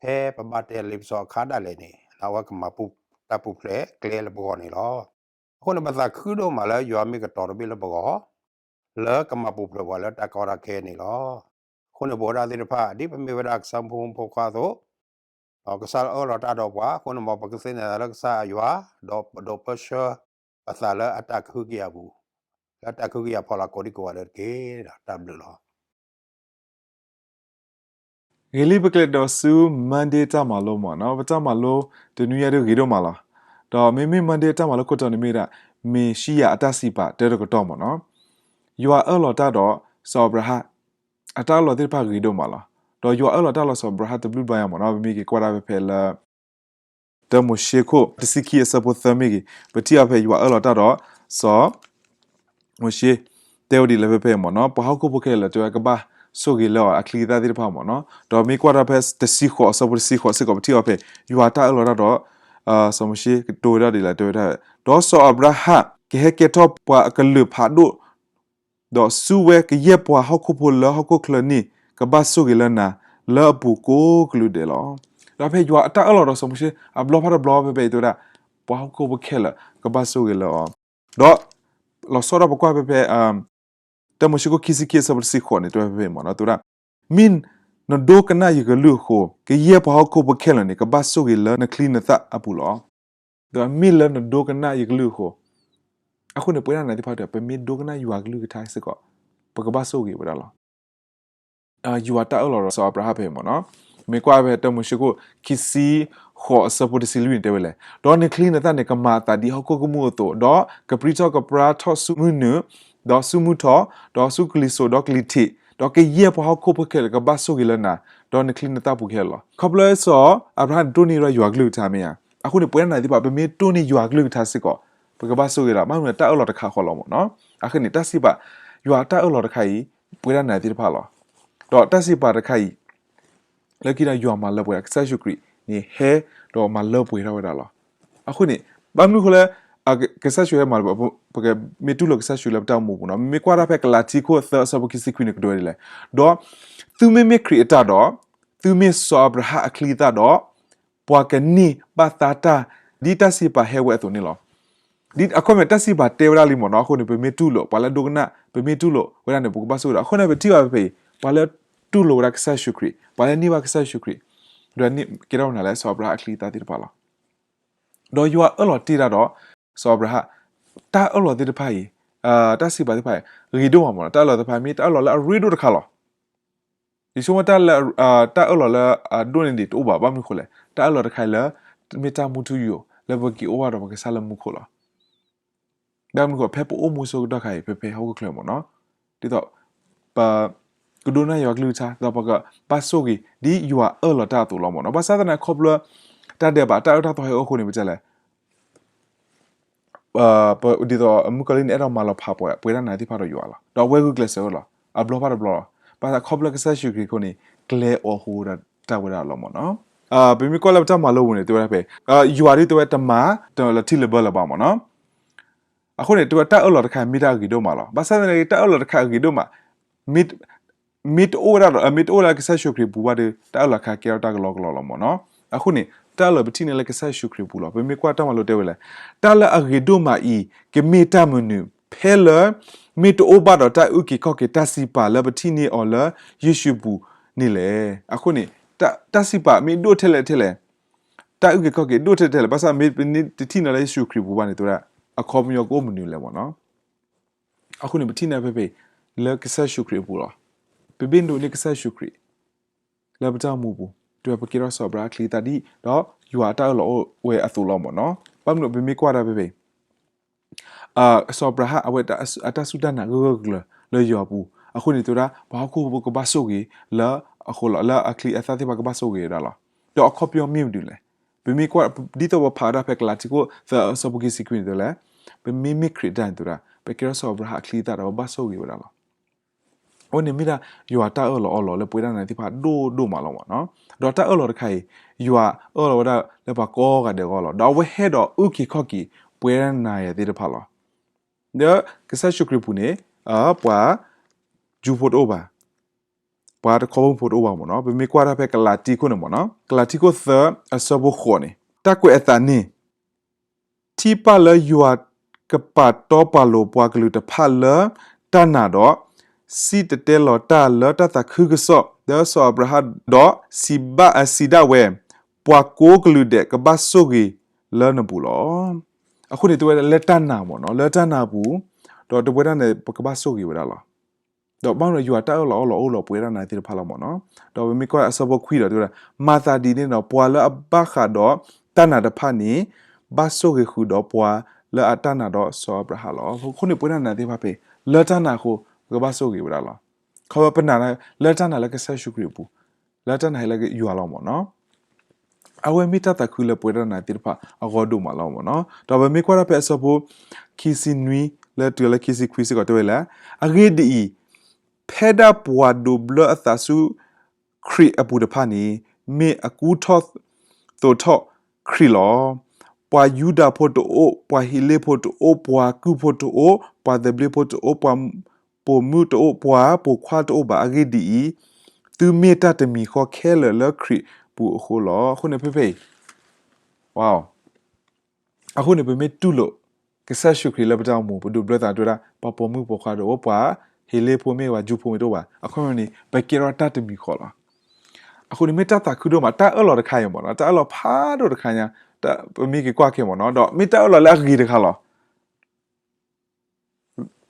ဖဲပဘၣ်တဲလ့ပစီအခါဒၣ်လဲာ်န့ၣ်, အဝဲကမၤပူၤ, တၢ်ပူၤဖျဲးကျဲလၢပဂီၢ်န့ၣ်လီၤ. အဃိန့ၣ် ပသးခုဒိၣ်မးလၢယွၤမ့ၢ်ကတီၤတဘ့ၣ်လၢပဂီၢ်, လၢကမၤပူၤဖျဲးပှၤလၢတၢ်ကီတၢ်ခဲန့ၣ်လီၤ. အဃိန့ၣ် ပဝဲဒၣ်သ့ၣ်တဖၣ် ဒ်ပမ့ၢ်ဝဲဒၣ်ကစၢ်မုၢ်ဖိခွါအသိး, ကစၢ်အၢၣ်လီၤတၢ်ဒီးပှၤ, အဃိန့ၣ်မ်ပကသ့ၣ်နီၣ်သးလၢကစၢ်ယွၤ, ဒီးဒိးပၢဆှၢပသးလၢအတၢ်ကဟုကယာ်ပူၤ, လၢအတၢ်ကဟုကယာ်ဖီလာ်ကိးဒံကိးဂၤဒဲးတက့ၢ်. တၢ်ဘျုးလီၤ. ဂ့ၤလံ ပကလဲၤဒီးဆူ Monday တၢ်မၤလိမ့ၢ်နီၤ, ပတၢ်မၤလိတနွံညါဒ်ဂ့ၤဒိၣ်မးလီၤ. ဒီးမ့မ့ၢ် Monday တၢ်မၤလိခိၣ်တီန့ၣ်မ့ၢ်ဒၣ် မ့ၣ်ၡံယၤအတၢ်စံးပာ်တၢတကတီၢ်မ့ၢ်နီၤ, ယွၤအၢၣ်လီၤတၢ်ဒီးစီၤအၤဘြၤဟၣ်, အတၢ်အၢၣ်လီၤသ့ၣ်တဖၣ်ဂ့ၤဒိၣ်မးလီၤ. ဒီးယွၤအၢၣ်လီၤတၢ်လၢစီၤအၤဘြၤဟၣ်တဘျုးဘျီညါမ့ၢ်နီၤ, ပမ့ၢ်က့ၤကွၢ်ဒၣ်ဖဲဖဲလၢ တၢမိၤၡ့ခိၣ်တဆံခံအဆၢဖိသၢမ့ၢ်ဂ့ၤ, ပထံၣ်အီၤဖဲယွၤအၢၣ်လီၤတၢ်ဒီးစီၤမိၤၡ့, တဲဝဲဒ်လဲၣ်ဖဲဖဲမ့ၢ်နီၤ, ပှၤဟီၣ်ခိၣ်ဖိခဲလၢာ်တဲဝဲကဘၣ်ဆိၣ်ဂ့ၤလၢအီၤအချံအသၣ်သ့ၣ်တဖၣ်မ့ၢ်နီၤ. ဒီးမ့ၢ်ကွၢ်ဒၣ်ဖဲတဆံဃိးအဆၢဖိတဆံဃိးစ့ၢ်ကီး ပထံၣ်အီၤဖဲ ယွၤတၢ်အၢၣ်လီၤတၢ်ဒီး စီၤမိၤၡ့ကတိၤဝဲဒၣ်ဒ်လဲၣ်တဲဝဲဒၣ်, ဒီးစီၤအၤဘြၤဟၣ်ကဟဲကဲထီၣ်ပှၤအကလုာ်ဖးဒိၣ် ဒီးဆူဝဲကယဲၢ်ပှၤဟီၣ်ခိၣ်ဖိလၢဟီၣ်ခိၣ်ချၢန့ၣ် ကဘၣ်ဆိၣ်ဂ့ၤလၢနၤ လၢအပူၤကိးကလုာ်ဒဲးလီၤ. ဒီးဖဲယွၤအတၢ်အၢၣ်လီၤဒီးစီၤမိၤၡ့ အဘျီဖးတဘျီဖဲဖဲအံၤတဲဝဲဒၣ် ပှၤဟီၣ်ခိၣ်ဖိခဲလၢာ်ကဘၣ်ဆိၣ်ဂ့ၤလၢအီၤ, ဒီးလီၤဆီဒၣ်ပကွၢ်ဖဲဖဲ တၢမိၤၡ့ခိၣ်ခံဆံခံအဆၢဖိတဆံဃိးန့ၣ် တဲဝဲဖဲဖဲမ့ၢ်နီၤ, တဲဝဲဒၣ်, မ့ၢ်နဒိကနၣ်ယကလုၢ်အဃိ, ကယဲၢ်ပှၤဟီၣ်ခိၣ်ဖိခဲလၢာ်န့ၣ် ကဘၣ်ဆိၣ်ဂ့ၤလၢနချံနသၣ်အပူၤလီၤ. ဒီးမ့ၢ်လၢနဒိကနၣ်ယကလုၢ်အဃိ, အဃိန့ၣ် ပဝဲဒၣ်နၤသ့ၣ်တဖၣ်ဒီး ပမ့ၢ်ဒိကနၣ်ယွၤကလုၢ်ကထါစ့ၢ်ကီး ပကဘၣ်ဆိၣ်ဂ့ၤဝဲဒၣ်လီၤ. ယွၤတၢ်အၢၣ်လီၤဒီးစီၤအၤဘြၤဟၣ်ဖဲမ့ၢ်နီၤ, မ့ၢ်ကွၢ်ဖဲတၢမိၤၡ့ခိၣ်ခံဆံဃိးအဆၢဖိတဆံလွံၢ်န့ၣ်တဲဝဲလဲၣ်, ဒီးနချံနသၣ်န့ၣ် ကမၤအသးဒ်ဟီၣ်ခိၣ်ကမူၣ်အသိး, ဒီးကပြံထီၣ်ကပြါထီၣ်ဆူမုၢ်နုာ်, ဒီးဆူမုၢ်ထီၣ်, ဒီးဆူကလံၤစိးဒီးကလံၤထံး, ဒီးကယဲၢ်ပှၤဟီၣ်ခိၣ်ဖိခဲလၢာ်ကဘၣ်ဆိၣ်ဂ့ၤလၢနၤ, ဒီးနချံနသၣ်ပူၤခဲလၢာ်လီၤ. ခီဖျိစီၤအၤဘြၤဟၣ်န့ၣ်တိၢ်န့ၢ်ဒီးယွၤကလုၢ်ကထါမ့ၢ်ဧါ, အဃိန့ၣ် ပဝဲဒၣ်နၤသ့ၣ်တဖၣ် ပမ့ၢ်တိၢ်န့ၢ်ယွၤကလုၢ်ကထါစ့ၢ်ကီး ပကဘၣ်ဆိၣ်ဂ့ၤလီၤ. ဘၣ်မနုၤတၢ်အၢၣ်လီၤတခါဃီလီၤမ့ၢ်နီၤ. အဃိန့ၣ် တၢ်စံးပာ် ယွၤအတၢ်အၢၣ်လီၤတခါအံၤ ပဝဲဒၣ်နၤသ့ၣ်တဖၣ်လီၤ. ဒီးတၢ်စံးပာ်တခါအံၤ လၢခံဒီးယွၤမၤလၢပှဲၤဒၣ် ကစၢ်ယ့ၣ်ၡူးခရံာ်န့ၣ် ဟဲဒီးမၤလၢပှဲၤထီၣ်ဝဲဒၣ်လီၤ. အဃိန့ၣ် ဘၣ်မနုၤအဃိလၢ ကစၢ်ယ့ၣ်ၡူးဟဲမၤလၢပှဲၤ ပကမ့ၢ်တူၢ်လိာ်ကစၢ်ယ့ၣ်ၡူးလၢပတၢ်အိၣ်မူပူၤနီၤ, မ့ၢ်ကွၢ်တၢ်ဖဲကလၤတံခိၣ်သၢအဆၢဖိခံဆံခွံန့ၣ် ကတိၤဝဲဒ်လဲၣ်, ဒီးသုမ့မ့ၢ်ခရံာ်အတၢ်ဒီး သုမ့ၢ်စီၤအၤဘြၤဟၣ်အချံအသၣ်ဒီး ပှၤကန့ၢ်ဘၣ်သါတၢ် ဒ်တၢ်စံးပာ်ဟဲဝဲအသိးန့ၣ်လီၤ. ဒ်အခီပညီ တၢ်စံးပာ်တဲဝဲဒၣ်လံမ့ၢ်နီၤ, အဃိန့ၣ် ပမ့ၢ်တူၢ်လိာ် ပှၤလၢအဒိကနၣ် ပမ့ၢ်တူၢ်လိာ်ဝဲဒၣ်န့ၣ် ပကဘၣ်ဆိၣ်ဂ့ၤဒီး အဃိန့ၣ် ပထံၣ်ဘၣ်ဖဲဖဲအံၤ ပှၤလၢတူၢ်လိာ်ဝဲဒၣ်ကစၢ်ယ့ၣ်ၡူးခရံာ် ပှၤလၢန့ၢ်ဘၣ်ကစၢ်ယ့ၣ်ၡူးခရံာ် ဒီးကဲထီၣ်မနုၤလဲၣ် စီၤအၤဘြၤဟၣ်အချံအသၣ်သ့ၣ်တဖၣ်လီၤ. ဒီးယွၤအၢၣ်လီၤတ့ၢ်တၢ်ဒီး စီၤအၤဘြၤဟၣ် တၢ်အၢၣ်လီၤသ့ၣ်တဖၣ်အံၤ တၢ်စံးပာ်သ့ၣ်တဖၣ်အံၤ ဂ့ၤဒိၣ်မးမ့ၢ်နီၤ, တၢ်အၢၣ်လီၤသ့ၣ်တဖၣ် မ့ၢ်တၢ်အၢၣ်လီၤလၢအရ့ဒိၣ်တခါလီၤ. ယဆိကမိၣ်တၢ်လၢ တၢ်အၢၣ်လီၤလၢအဒိၣ်န့ၢ်ဒံးတအိၣ်ဘၣ်, ဘၣ်မနုၤအဃိလဲၣ်, တၢ်အၢၣ်လီၤတခါအံၤလၢ မ့ၢ်တၢ်မူထူယိာ် လၢပက့ၤအိၣ်ဘၣ်ဒီးပကစၢ်လၢမူခိၣ်လီၤ. ဘၣ်မနုၤအဃိ ဖဲပအိၣ်မူဆၢကတီၢ်ခါအံၤ ဖဲဖဲဟီၣ်ခိၣ်ချၢမ့ၢ်နီၤ, ဒ်သိး ပကဒိကနၣ်ယွၤကလုၢ်ကထါ ဒီးပကဘၣ်ဆိၣ်ဂ့ၤ ဒ်ယွၤအၢၣ်လီၤတၢ်အသိးလီၤမ့ၢ်နီၤ. ဘၣ်ဆၣ်သနာ်က့ ခီဖျိ တၢ်ဒဲးဘး တၢ်အၢတၢ်သီဟဲအိၣ်အဃိန့ၣ် ပတဲလဲၣ် ဒ်သိးမုၣ်ကီၤလံၢ်န့ၣ် အဲၣ်ဒိးမၤလီၤဖးပှၤ ပဝဲဒၣ်နၤသ့ၣ်တဖၣ်ဒီးယွၤလီၤ. ဒီးအဝဲဂုာ်ကျဲးစၢးဝဲလီၤ. အဘျီဖးတဘျီလီၤ. ဘၣ်ဆၣ်ခီဖျိကစၢ်ယ့ၣ်ၡူးခရံာ်အဃိန့ၣ် ကျဲအိၣ်ဃိဒီးတၢ်ဝဲဒၣ်လီၤမ့ၢ်နီၤ. ပမ့ၢ်ကွၢ်လၢပတၢ်မၤလိပူၤန့ၣ် တဲဝဲဒၣ်ဖဲ ယွၤဒ်တဲဝဲတမၤ တလီၤထံလၢၤဘၢလၢၤဘၣ်မ့ၢ်နီၤ. အဃိန့ၣ် တဲဝဲတၢ်အၢၣ်လီၤတခါအံၤ မ့ၢ်တၢ်အဂ့ၤဒိၣ်မးလီၤ. ဘၣ်ဆၣ်သနာ်က့ တၢ်အၢၣ်လီၤတခါအဂ့ၤဒိၣ်မး မ့ၢ်တအိၣ်ဝဲဒၣ်ဒီး မ့ၢ်တအိၣ်ဝဲဒၣ်လၢကစၢ်ယ့ၣ်ၡူးခရံာ်အပူၤဘၣ်ဒီး တၢ်အၢၣ်လီၤတခါကဲထီၣ်တၢ်ကလီကလီလီၤမ့ၢ်နီၤ. အဃိန့ၣ် တၢ်အၢၣ်လီၤပထံၣ်န့ၢ်လၢကစၢ်ယ့ၣ်ၡူးခရံာ်အပူၤလီၤ. ပမ့ၢ်ကွၢ်တၢ်မၤလိတဲဝဲလဲၣ်, တၢ်လၢအဂ့ၤဒိၣ်မးအံၤ ကမ့ၢ်တၢ်မနုၤ ဖဲလၢ မ့ၢ်တအိၣ်ဘၣ်ဒီးတၢ်အုၣ်က့ၤခီၣ်က့ၤတၢ်စံးပာ်လၢပထံၣ်န့ၢ်အီၤလၢယ့ၣ်ၡူးပူၤန့ၣ်လဲၣ်. အဃိန့ၣ် တၢ်စံးပာ်မ့ၢ်ဒိၣ်ထဲလဲၣ်ထဲလဲၣ်, တၢ်အုၣ်က့ၤခီၣ်က့ၤဒိၣ်ထဲလဲၣ်ထဲလဲၣ်, ဘၣ်ဆၣ်မ့ၢ်ပတထံၣ်န့ၢ်လၢယ့ၣ်ၡူးခရံာ်ပူၤဘၣ်န့ၣ် တဲဝဲဒၣ် အခီပညီကအိၣ်မနုၤလဲၣ်မ့ၢ်နီၤ. အဃိန့ၣ် ပထံၣ်န့ၢ်ဖဲဖဲ လၢကစၢ်ယ့ၣ်ၡူးခရံာ်အပူၤလီၤ. ပဘၣ်ဒိးန့ၢ်ကစၢ်ယ့ၣ်ၡူးခရံာ် လၢပတၢ်အိၣ်မူပူၤ တဲဝဲပကဲထီၣ်စီၤအၤဘြၤဟၣ်အချံအသၣ်ဒ် ဒီးယွၤအတၢ်အၢၣ်လီၤအိၣ်ဝဲအသိးလီၤမ့ၢ်နီၤ. ဘၣ်မနုၤပမ့ၢ်ကွၢ်ဒၣ်ဖဲဖဲ စီၤအၤဘြၤဟၣ် အဝဲအတၢ်စူၢ်တၢ်နာ်ဂၢၢ်ဂၢၢ်ကျၢၤကျၢၤလၢယွၤအပူၤ, အဃိန့ၣ် တဲဝဲဒၣ် ပှၤဟီၣ်ခိၣ်ဖိကဘၣ်ဆိၣ်ဂ့ၤလၢအဃိလီၤ, လၢအချံအသၣ်သ့ၣ်တဖၣ်ကဘၣ်ဆိၣ်ဂ့ၤဝဲဒၣ်လီၤ. ဒီးအခီပညီမ့ၢ်မနုၤလဲၣ်. ပမ့ၢ်ကွၢ် ဒ်သိးပဖးဝဲဒၣ်ဖဲကလၤတံခိၣ်သၢအဆၢဖိခံဆံခွံန့ၣ် တဲဝဲလဲၣ်, ပမ့မ့ၢ်ခရံာ်အတၢ်န့ၣ် တဲဝဲဒၣ် ပကဲထီၣ်စီၤအၤဘြၤဟၣ်အချံအသၣ်ဒီး ပဘၣ်ဆိၣ်ဂ့ၤဝဲဒၣ်လီၤ. အဝဲန့ၣ်မ့ၢ်ဒၣ်ယွၤတၢ်အၢၣ်လီၤအီလီၤလၢပဝဲဒၣ်နၤသ့ၣ်တဖၣ်ဒိၣ်ဒိၣ်မးလီၤမ့ၢ်နီၤ. ဒီးတၢ်အၢၣ်လီၤတခါအံၤ ယွၤအၢၣ်လီၤဝဲဒၣ်လၢပှၤကိးဂၤဒဲးအဂီၢ်လီၤ. ဒီးအဝဲဟဲဒီးအုၣ်က့ၤခီၣ်က့ၤပဝဲဒၣ်နၤယၤသ့ၣ်တဖၣ်လီၤ. ဒီးကစၢ်ယ့ၣ်ၡူးခရံာ်အပူၤန့ၣ် ပှၤ ယူးဖိတအိၣ်ဘၣ်, ပှၤတခီဘီမုၢ်ဖိတအိၣ်ဘၣ်မ့ၢ်နီၤ. ပမ့ၢ်ကွၢ်တၢ်ဖဲကလၤတံခိၣ်န့ၣ်မ့ၢ်နီၤ, ကလၤတံခိၣ်သၢအဆၢဖိဃိးန့ၣ် တၢ်ကွဲးအသးန့ၣ် ထံၣ်ပၢၢ်လၢယွၤကပာ်တီပာ်လိၤပှၤကလုာ်တဖၣ်လၢတၢ်နာ်ဒီး စံၣ်တဲၤတဲလီၤတၢ်လၢတၢ်သးခုကစီၣ်လၢစီၤအၤဘြၤဟၣ်ဒီး စံးဘၣ် စံးဒၣ်ဝဲ, ပှၤကိးကလုာ်ဒဲးကဘၣ်ဆိၣ်ဂ့ၤလၢနပူၤလီၤ. အဃိန့ၣ် တဲဝဲဒၣ်လၢတၢ်နာ်မ့ၢ်နီၤ, လၢတၢ်နာ်အပူၤ, ဒီးတဲဝဲဒၣ်န့ၣ် ပကဘၣ်ဆိၣ်ဂ့ၤဝဲဒၣ်လီၤ. ဒီးဘၣ်မနုၤယွၤတၢ်အၢၣ်လီၤအီလီၤအိၣ်လီၤပှဲၤဒၣ်နၤသ့ၣ်တဖၣ်လီၤမ့ၢ်နီၤ. ဒီးပမ့ၢ်ကွၢ်အဆၢဖိခွံဒီးတဲဝဲဒၣ်, မၤသးဒ်န့ၣ်ဒီး ပှၤလၢအဘၣ်ဃးဒီးတၢ်နာ်တဖၣ်န့ၣ် ဘၣ်ဆိၣ်ဂ့ၤဃုာ်ဒီးပှၤလၢအတၢ်နာ်ဒီးစီၤအၤဘြၤဟၣ်လီၤ. အဃိန့ၣ် ပဝဲဒၣ်နၤသ့ၣ်တဖၣ်ဖဲ လၢတၢ်နာ်အဃိ ပကဘၣ်ဆိၣ်ဂ့ၤဝဲဒၣ်လီၤ. ခီဖျိပနာ်လၢတၢ်နာ်လၢကစၢ်ယ့ၣ်ၡူးခရံာ်အပူၤ, လၢတၢ်နာ်ဟဲလၢယွၤလီၤမ့ၢ်နီၤ. အဝဲမ့ၢ်တၢ်သးခုလၢပဝဲဒၣ်နၤသ့ၣ်တဖၣ်အဂီၢ်ဒိၣ်မးလီၤမ့ၢ်နီၤ. ဒီးပမ့ၢ်ကွၢ်ဒၣ်ဖဲအဆၢဖိ ခံဆံနွံ လၢတုၤလၢခံဆံခွံစ့ၢ်ကီးတဲဝဲလၢ, အဂ့ၢ်ဒ်အံၤ, ဖဲဒၣ်ပှၤဒိးဘျၢအသးဆူခရံာ်အပူၤတဖၣ်န့ၣ် မ့ၢ်အကူထီၣ်သိးထီၣ်ခရံာ်လီၤ. ပှၤယူဒၤဖိတအိၣ်, ပှၤဟ့းလ့ၣ်ဖိတအိၣ်, ပှၤကူၣ်ဖိတအိၣ်, ပှၤသဘျ့ဖိတအိၣ်, ပှၤပိာ်မုၣ်တအိၣ်, ပှၤပိာ်ခွါတအိၣ်ဘၣ်. အဂ့ၢ်ဒ်အံၤ, သုမ့ၢ်တၢ်တမံၤဃီခဲလၢာ်လၢခရံာ်ပူၤအဃိလီၤ. အဃိန့ၣ်ဖဲဖဲအံၤ အဃိန့ၣ် ပမ့ၢ်တူၢ်လိာ်ကစၢ်ယ့ၣ်ၡူးခရံာ်လၢပတၢ်အိၣ်မူ ပဒိးဘျၢသးတဲဝဲဒၣ် ပှၤပိာ်မုၣ်ပိာ်ခွါတအိၣ်, ပှၤဟ့းလ့ၣ်ဖိမ့ၢ်ဂ့ၤ ပှၤယူးဖိမ့ၢ်တအိၣ်ဘၣ်. အခီပညီန့ၣ် ပကဲထီၣ်တၢ်တမံၤဃီလီၤ. အဃိန့ၣ် မ့ၢ်တၢ်သးခုဒိၣ်မး တၢ်အၢၣ်လီၤတခါအံၤမ့ၢ်နီၤ, တၢ်အၢၣ်လီၤဖးဒိၣ်တခါညါ, ပမ့ၢ်က့ၤကွၢ်ခဲမ့ၢ်နီၤ, ဒီးမ့ၢ်တၢ်အၢၣ်လီၤလၢအဂ့ၤတခါလီၤ.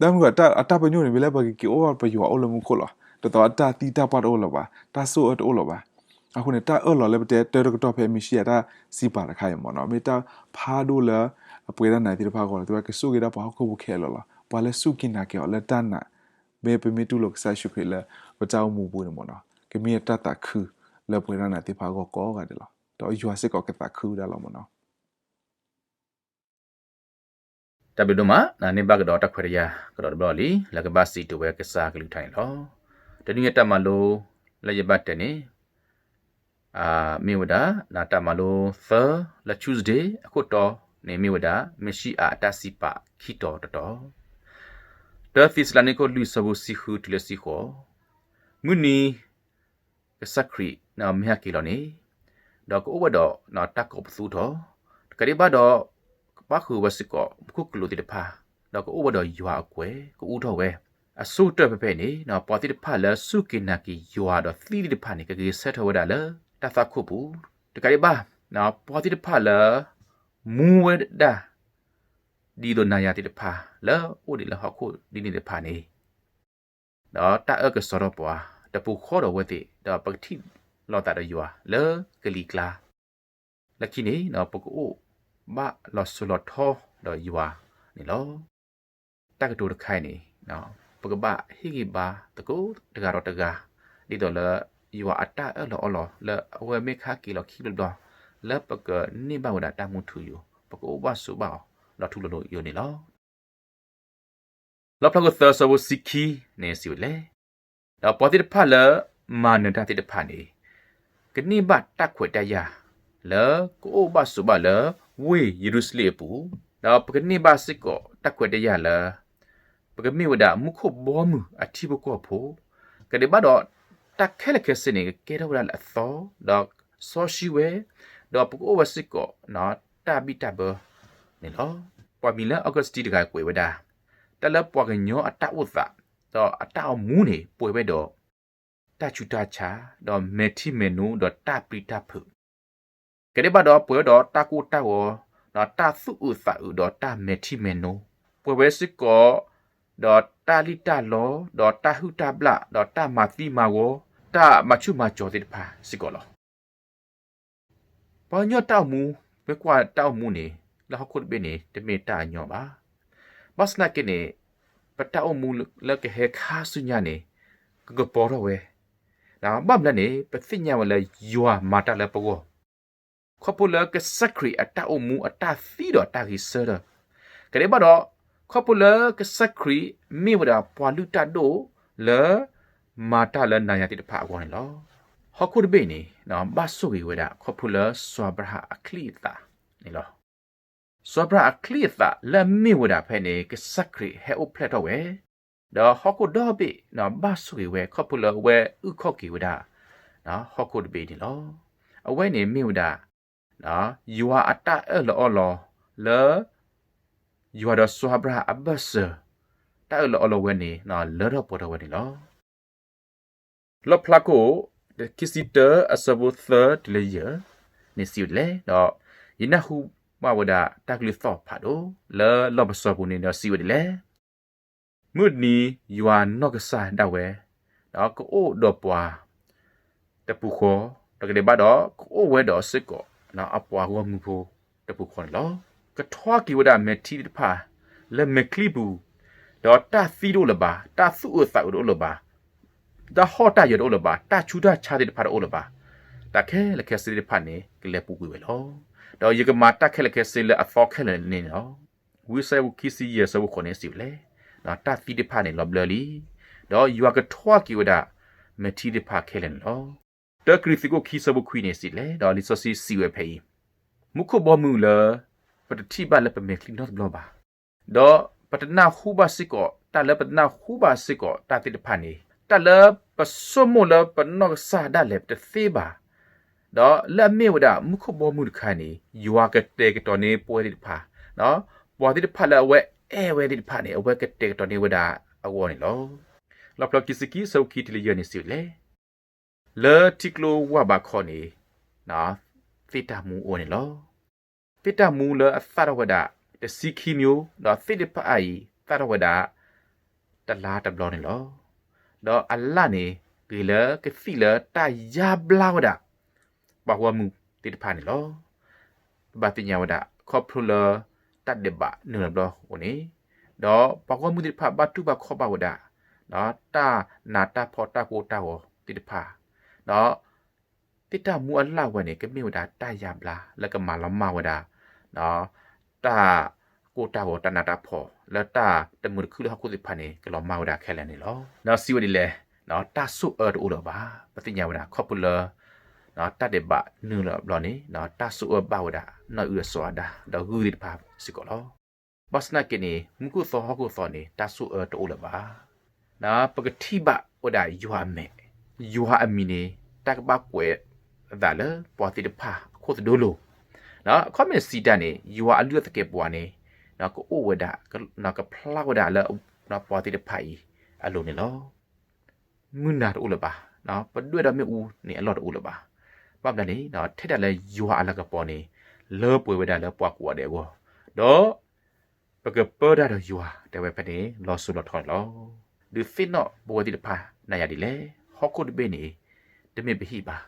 တၢ်မုၢ်ကီးအတၢ်ပညိၣ်န့ၣ် မ့ၢ်လၢပကက့ၤအိၣ်ဘၣ်ပယွၤအိၣ်လၢမူခိၣ်လီၤ. ဒ်သိးတၢ်သံတၢ်ပှၢ်တအိၣ်လၢၤဘၣ်, တၢ်ဆိၣ်အၢတအိၣ်လၢၤဘၣ်. အဃိန့ၣ် တၢ်အၢၣ်လီၤလၢပတဲတၢတကတီၢ်ဖဲမ့ၢ်ၡံယၤတၢ်စံးပာ်တခါအံၤမ့ၢ်နီၤ, မ့ၢ်တၢ်ဖးဒိၣ်လၢအပဝဲဒၣ်နၤသ့ၣ်တဖၣ်အဂီၢ်လီၤ. တဲဝဲကဆိၣ်ဂ့ၤဒၣ်ပှၤဟီၣ်ခိၣ်ဖိခဲလၢာ်လီၤ. ပှၤလၢစူၢ်က့ၤနာ်က့ၤအီၤလၢတၢ်နာ်, မ့ၢ်ပမ့ၢ်တူၢ်လိာ်ကစၢ်ယ့ၣ်ၡူးခရံာ်လၢပတၢ်အိၣ်မူပူၤန့ၣ်မ့ၢ်နီၤ, ကမ့ၢ်တၢ်သးခုလၢပဝဲဒၣ်နၤသ့ၣ်တဖၣ်အဂီၢ်ကိးဂၤဒဲးလီၤ. ဒီးယွၤစ့ၢ်ကီးကသးခုဝဲဒၣ်လီၤမ့ၢ်နီၤ. တၢ်ဘျုးဒိၣ်မး, န့ၢ်ဘၣ်ကဒီးတၢ်ခွဲးတၢ်ယာ်ကဒီးတဘျီလံ လၢကဘၣ်စံးတ့ၢ်ဝဲကစၢ်အကလုၢ်ကထါန့ၣ်လီၤ. တနွံအံၤတၢ်မၤလိလၢယဘၣ်တဲန့ၣ် မ့ၢ်ဝဲဒၣ် တၢ်မၤလိသၢလၢ Tuesday အခိၣ်တီန့ၣ်မ့ၢ်ဝဲဒၣ် မ့ၣ်ၡံအၤအတၢ်စံးပာ်ခံတီၤတတီၤ, တၢ သ့းစၤလနံခိၣ်လွံၢ် ဆၢဖိတဆံဃုတုၤလၢတဆံဃိး, မုၢ်နံၤ ကစၢ်ခရံာ်မ့ၢ်ဟဲက့ၤလီၤန့ၣ်, ဒီးကအိၣ်ဝဲဒီးတၢ်ကိးပသူထီၣ်, တကးဒံးဘၣ်ဒီး ကဘၣ်ဃုာ်ဝဲစ့ၢ်ကီး မူခိၣ်ကလူးသ့ၣ်တဖၣ်, ဒီးကအိၣ်ဝဲဒီးယွၤအကွဲၤ ကအူထီၣ်ဝဲ, အဆိကတၢၢ်ဖဲဖဲအံၤန့ၣ် ပှၤသ့ၣ်တဖၣ်လၢစူၢ်က့ၤနာ်က့ၤယွၤဒီးသံသ့ၣ်တဖၣ်န့ၣ် ကဂဲၤဆၢထၢၣ်ဝဲဒၣ်လၢတၢ်သွၣ်ခိၣ်ပူၤ, တကးဒံးဘၣ် ပှၤသ့ၣ်တဖၣ်လၢ မူဝဲဒၣ် ဒ်သိးနၤယၤသ့ၣ်တဖၣ် လၢအိၣ်ဒံးလၢဟီၣ်ခိၣ်ဒ်န့ၣ်တဖၣ်န့ၣ် ဒီးတၢ်အၢၣ်ကစီၣ်ထီၣ်ပှၤ တပူၤဃီဒီးအဝဲသ့ၣ် ဒီးပကထံၣ်လိာ်သးဒီးယွၤလၢကလံၤကျါ, လၢခံန့ၣ် ပကအိၣ်ဘၣ်လီၤစိၤလီၤထီဒီးယွၤန့ၣ်လီၤ. တၢ်ကတိၤတခါအံၤန့ၣ် ပကဘၣ်ဟ့ၣ်ဂံၢ်ဘါသကိးတဂၤဒီးတဂၤ ဒ်သိးလၢ ယွၤအတၢ်အၢၣ်လီၤအီလီၤ လၢအဝဲမ့ၢ်ခါက့ၤလီၤခံဘျီဘျီ လၢပကန့ၢ်ဘၣ်ဝဲဒၣ်တၢ်မူထူယိာ် ပကအိၣ်ဘၣ်ဆိးဘၣ်အီၤ လီၤထူလီၤယိာ်န့ၣ်လီၤ. လီၣ်ဖျါခိၣ်သၢ ဆၢဖိတဆံခံန့ၣ်စံးဝဲဒ်လဲၣ်, ဒီးပှၤသ့ၣ်တဖၣ်လၢမၤနၢၤတၢ်သ့ၣ်တဖၣ်န့ၣ် ကန့ၢ်ဘၣ်တၢ်ခွဲးတၢ်ယာ် လၢကအိၣ်ဘၣ်ဆိးဘၣ်လၢဝ့ၢ်ယရူၤၡလ့ၣ်အပူၤ, ဒီးပကန့ၢ်ဘၣ်စ့ၢ်ကီးတၢ်ခွဲးတၢ်ယာ်လၢ ပကမ့ၢ်ဝဲဒၣ်မူခိၣ်ဘီမုၢ်အထံဖိကီၢ်ဖိ, ကဒဲးဘၣ်ဒီး တၢ်ခဲလၢာ်ခဲဆ့န့ၣ် ကကဲထီၣ်ဝဲဒၣ်လၢအသီ, ဒီးစီဆှံဝဲ, ဒီးပကအိၣ်ဝဲစ့ၢ်ကီး တၢ်ဘံၣ်တၢ်ဘၢန့ၣ်လီၤ. ပှၤမံၤလၢ Augustine တဂၤကွဲးဝဲဒၣ်, တၢ်လၢပှၤကညီအတၢ်အိၣ်သး ဒီးအတၢ်အိၣ်မူန့ၣ် ပှဲၤဝဲဒီး တၢ်ဆူးတၢ်ဆါ, ဒီးမဲာ်ထံမဲာ်နိ, ဒီးတၢ်ပျံၤတၢ်ဖုး, ကဒဲးဘၣ်ဒီးပှဲၤဝဲဒီးတၢ်ကိၢ်တၢ်ဂီၤ, ဒီးတၢ်သူၣ်အုးသးအုးဒီးတၢ်မဲာ်ထံမဲာ်နိ, ပှဲၤဝဲစ့ၢ်ကီး ဒီးတၢ်လံၣ်တၢ်လီ, ဒီးတၢ်ဟုၣ်တၢ်ဘျၣ်, ဒီးတၢ်မၤသံမၤဂီၤ, တၢ်မၤဆူၣ်မၤစီၤသ့ၣ်တဖၣ်စ့ၢ်ကီးလီၤ. ပှၤကညီတၢ်အိၣ်မူ, မ့ၢ်ကွၢ်တၢ်အိၣ်မူန့ၣ် လၢဟီၣ်ခိၣ်တဘ့ၣ်န့ၣ် တမ့ၢ်တၢ်အညီဘၣ်. ဘၣ်ဆၣ်သနာ်က့န့ၣ် ပတၢ်အိၣ်မူလၢကဟဲခါဆူညါန့ၣ် ကကပီၤထီၣ်ဝဲ, ဘၣ်မနုၤလဲၣ်န့ၣ် ပသ့ၣ်ညါဝဲလၢယွၤမၤတၢ်လၢပဂီၢ် ခီဖျိလၢကစၢ်ခရံာ်အတၢ်အိၣ်မူအတၢ်သံဒီးတၢ်ဂဲၤဆၢထၢၣ်, ကဒဲးဘၣ်ဒီး ခီဖျိလၢကစၢ်ခရံာ်မ့ၢ်ဝဲဒၣ်ပှၤလုၢ်တၢ်ဒိၣ်လၢ မၤတၢ်လၢနၤယၤသ့ၣ်တဖၣ်အဂီၢ်န့ၣ်လီၤ. ဟီၣ်ခိၣ်တဘ့ၣ်န့ၣ် ဘၣ်ဆိၣ်ဂ့ၤဝဲဒၣ်ခီဖျိလၢစီၤအၤဘြၤဟၣ်အချံအသၣ်န့ၣ်လီၤ. စီၤအၤဘြၤဟၣ်အချံအသၣ်လၢအမ့ၢ်ဝဲဒၣ်ဖဲန့ၣ် ကစၢ်ခရံာ်ဟဲအိၣ်ဖျဲၣ်ထီၣ်ဝဲ, ဒီးဟီၣ်ခိၣ်ဒီဘ့ၣ် ဘၣ်ဆိၣ်ဂ့ၤဝဲခီဖျိလၢအဝဲအုၣ်ခီၣ်က့ၤဝဲဒၣ် ဟီၣ်ခိၣ်တဘ့ၣ်န့ၣ်လီၤ. အဝဲန့ၣ်မ့ၢ်ဝဲဒၣ် ယွၤအတၢ်အၢၣ်လီၤအီလီၤလၢ ယွၤဒီးစီၤအၤဘြၤဟၣ်အဘၢၣ်စၢၤ တၢ်အၢၣ်လီၤအီလီၤဝဲန့ၣ် လၢထီၣ်ပှဲၤထီၣ်ဝဲန့ၣ်လီၤ. လီၣ်ဖျါခိၣ် ခံဆံတၢ အဆၢဖိသၢတုၤလၢယဲၢ်န့ၣ်စံးဝဲဒ်လဲၣ်, ဒီးယနၢ်ဟူဘၣ်ဝဲဒၣ်တၢ်ကလုၢ်သီၣ်ဖးဒိၣ် လၢလီၢ်ပစီၤပူၤန့ၣ်ဒီးစံးဝဲဒ်လဲၣ်, မုၢ်တနံၤယွၤနီၢ်ကစၢ်ဒၣ်ဝဲ ဒီးကအိၣ်ဒီးပှၤတပူၤဃီ, တကးဒံးဘၣ်ဒီး ကအိၣ်ဝဲဒီးစ့ၢ်ကီး အပှၤဂီၢ်မုၢ်ဖိတပူၤဃီန့ၣ်လီၤ. ကထွါက့ၤဝဲဒၣ်မဲာ်ထံသ့ၣ်တဖၣ် လၢမဲာ်ချံပူၤ, ဒီးတၢ်သံတအိၣ်လၢၤဘၣ်, တၢ်သူၣ်အုးသးအုးတအိၣ်လၢၤဘၣ်, တၢ်ဟီၣ်တၢ်ယၢၤတအိၣ်လၢၤဘၣ်, တၢ်ဆူးတၢ်ဆါသ့ၣ်တဖၣ်တအိၣ်လၢၤဘၣ်, တၢ်ခဲလၢာ်ခဲဆ့သ့ၣ်တဖၣ်န့ၣ် ကလဲၤပူၤကွံာ်ဝဲလီၤ. ဒီးယကမၤတၢ်ခဲလၢာ်ခဲဆ့လၢအသီခဲလၢာ်န့ၣ်လီၤ. ဝံယၡါယၤ ခံဆံယဲၢ် ဆၢဖိဃိးန့ၣ်စံးဝဲလဲၣ်, တၢ်သံသ့ၣ်တဖၣ်န့ၣ်လီၤဘျၢလံ, ဒီးယွၤကထွါက့ၤဝဲဒၣ် မဲာ်ထံသ့ၣ်တဖၣ်ခဲလၢာ်န့ၣ်လီၤ. တၢကရံၣ်သူးခိၣ်ခံ ဆၢဖိခွံန့ၣ်စံးလဲၣ်, ဒီးလံာ်စီဆှံစံးဝဲဖဲအံၤ, မူခိၣ်ဘီမုၢ်လၢ ပတထံၣ်ဘၣ်လၢပမဲာ်ချံနီတဘျီဘၣ်, ဒီးပတနၢ်ဟူဘၣ်စ့ၢ်ကီး တၢ်လၢပတနၢ်ဟူဘၣ်စ့ၢ်ကီးတၢ်သ့ၣ်တဖၣ်န့ၣ်, တၢ်လၢပဆိကမိၣ်လၢပနီၢ်ကစၢ်ဒၣ်လဲာ်ပတသ့ဘၣ်, ဒီးလၢအမ့ၢ်ဝဲဒၣ်မူခိၣ်ဘီမုၢ်တခါန့ၣ် ယွၤကတဲာ်ကတီၤန့ၢ်ပဝဲသ့ၣ်တဖၣ်, ပှၤသ့ၣ်တဖၣ်လၢအဝဲအဲၣ်ဝဲသ့ၣ်တဖၣ်န့ၣ် အဝဲကတဲာ်ကတီၤန့ၢ်ဝဲဒၣ်အဂီၢ်န့ၣ်လီၤ. လီၣ်ဖျါခံဆံခံ ဆၢဖိခံတုၤလၢယဲၢ်န့ၣ်စံးဝဲလဲၣ်, လၢထံကျိဝၢ်ဘးခီန့ၣ် သ့ၣ်တၢ်မူအိၣ်န့ၣ်လီၤ. သ့ၣ်တၢ်မူလၢအသၣ်ထီၣ်ဝဲဒၣ် တဆံခံမျိုး, ဒီးသ့ၣ်တဖၣ်အံၤသၣ်ထီၣ်ဝဲဒၣ် တလါတဘျီန့ၣ်လီၤ. ဒီးအလၣ်န့ၣ် ဂ့ၤလၢကသံၣ်လၢတၢ်ယါဘျါဝဲဒၣ် ပှၤဂီၢ်မုၢ်သ့ၣ်တဖၣ်န့ၣ်လီၤ. ပဘၣ်သ့ၣ်ညါဝဲဒၣ် ခီဖျိလၢတၢ်ဒဲးဘးနုာ်လီၤဘျီအဃိန့ၣ်, ဒီးပှၤဂီၢ်မုၢ်သ့ၣ်တဖၣ်ဘၣ်တူၢ်ဘၣ်ခီၣ်ဘၣ်ဝဲဒၣ် တၢ်နးတၢ်ဖှီၣ်တၢ်ကိၢ်တၢ်ဂီၤသ့ၣ်တဖၣ်, ဒီးသ့ၣ်တၢ်မူအလၣ်ဝဲန့ၣ် ကမ့ၢ်ဝဲဒၣ်တၢ်ယါဘျါလၢကမၤလီၤမၢ်ဝဲဒၣ် တၢ် တၢ်ကိၢ်တၢ်ဂီၤတၢ်နးတၢ်ဖှီၣ် လၢတၢ်တမုာ်တခုလၢဟီၣ်ခိၣ်သ့ၣ်တဖၣ်န့ၣ် ကလီၤမၢ်ဝဲဒၣ်ခဲလၢာ်န့ၣ်လီၤ. ဒီးစံးဝဲဒ်လဲၣ်, တၢ်ဆိၣ်အၢတအိၣ်လၢၤဘၣ်. ပသ့ၣ်ညါဝဲဒၣ် ခီဖျိလၢ တၢ်ဒဲးဘးနုာ်လီၤဘျီန့ၣ် တၢ်ဆိၣ်အၢဘၣ်ဝဲဒၣ် နီၢ်အုၣ်ဒီးစီၤအၤဒၣ် ဒီးဂုၢ်သ့ၣ်တဖၣ်စ့ၢ်ကီးလီၤ. ဘၣ်ဆၣ်သနာ်က့န့ၣ် မူခိၣ်သီဟီၣ်ခိၣ်သီန့ၣ် တၢ်ဆိၣ်အၢတအိၣ်လၢၤဘၣ်. ပကထံၣ်ဘၣ်ဝဲဒၣ်ယွၤအမဲာ်, ယွၤအမံၤန့ၣ် တၢ်ကဘၣ်ကွဲးအသးလၢပှၤသ့ၣ်တဖၣ်အခိၣ်သဒိလိၤ. အခီပညီစံးတၢ်န့ၣ် ယွၤအလုၢ်အသကဲးပဝးန့ၣ် ကအိၣ်ဝဲဒၣ် ကဖျါဝဲဒၣ်လၢပှၤသ့ၣ်တဖၣ်အံၤအလိၤန့ၣ်လီၤ. မုၢ်နၤတအိၣ်လၢၤဘၣ်, ပဒွဲၣ်ဒီးမ့ၣ်အူန့ၣ်အလီၢ်တအိၣ်လၢၤဘၣ်. ဘၣ်မနုၤန့ၣ် ထဲဒၣ်လၢယွၤအလၤကပီၤန့ၣ် လၢပှဲၤဝဲဒၣ်လၢပှၤကိးဂၤဒဲးအဂီၢ်, ဒီး ပကပၢတၢ်ဒီးယွၤ တဲဝဲဖဲန့ၣ် လီၤစိၤလီၤထီန့ၣ်လီၤ. ဒုးသ့ၣ်နီၣ်ပဝဲသ့ၣ်တဖၣ်နၤယၤဒ်လဲၣ်, ဟီၣ်ခိၣ်တဘ့ၣ်န့ၣ် တမ့ၢ်ပဟံၣ်ဘၣ်.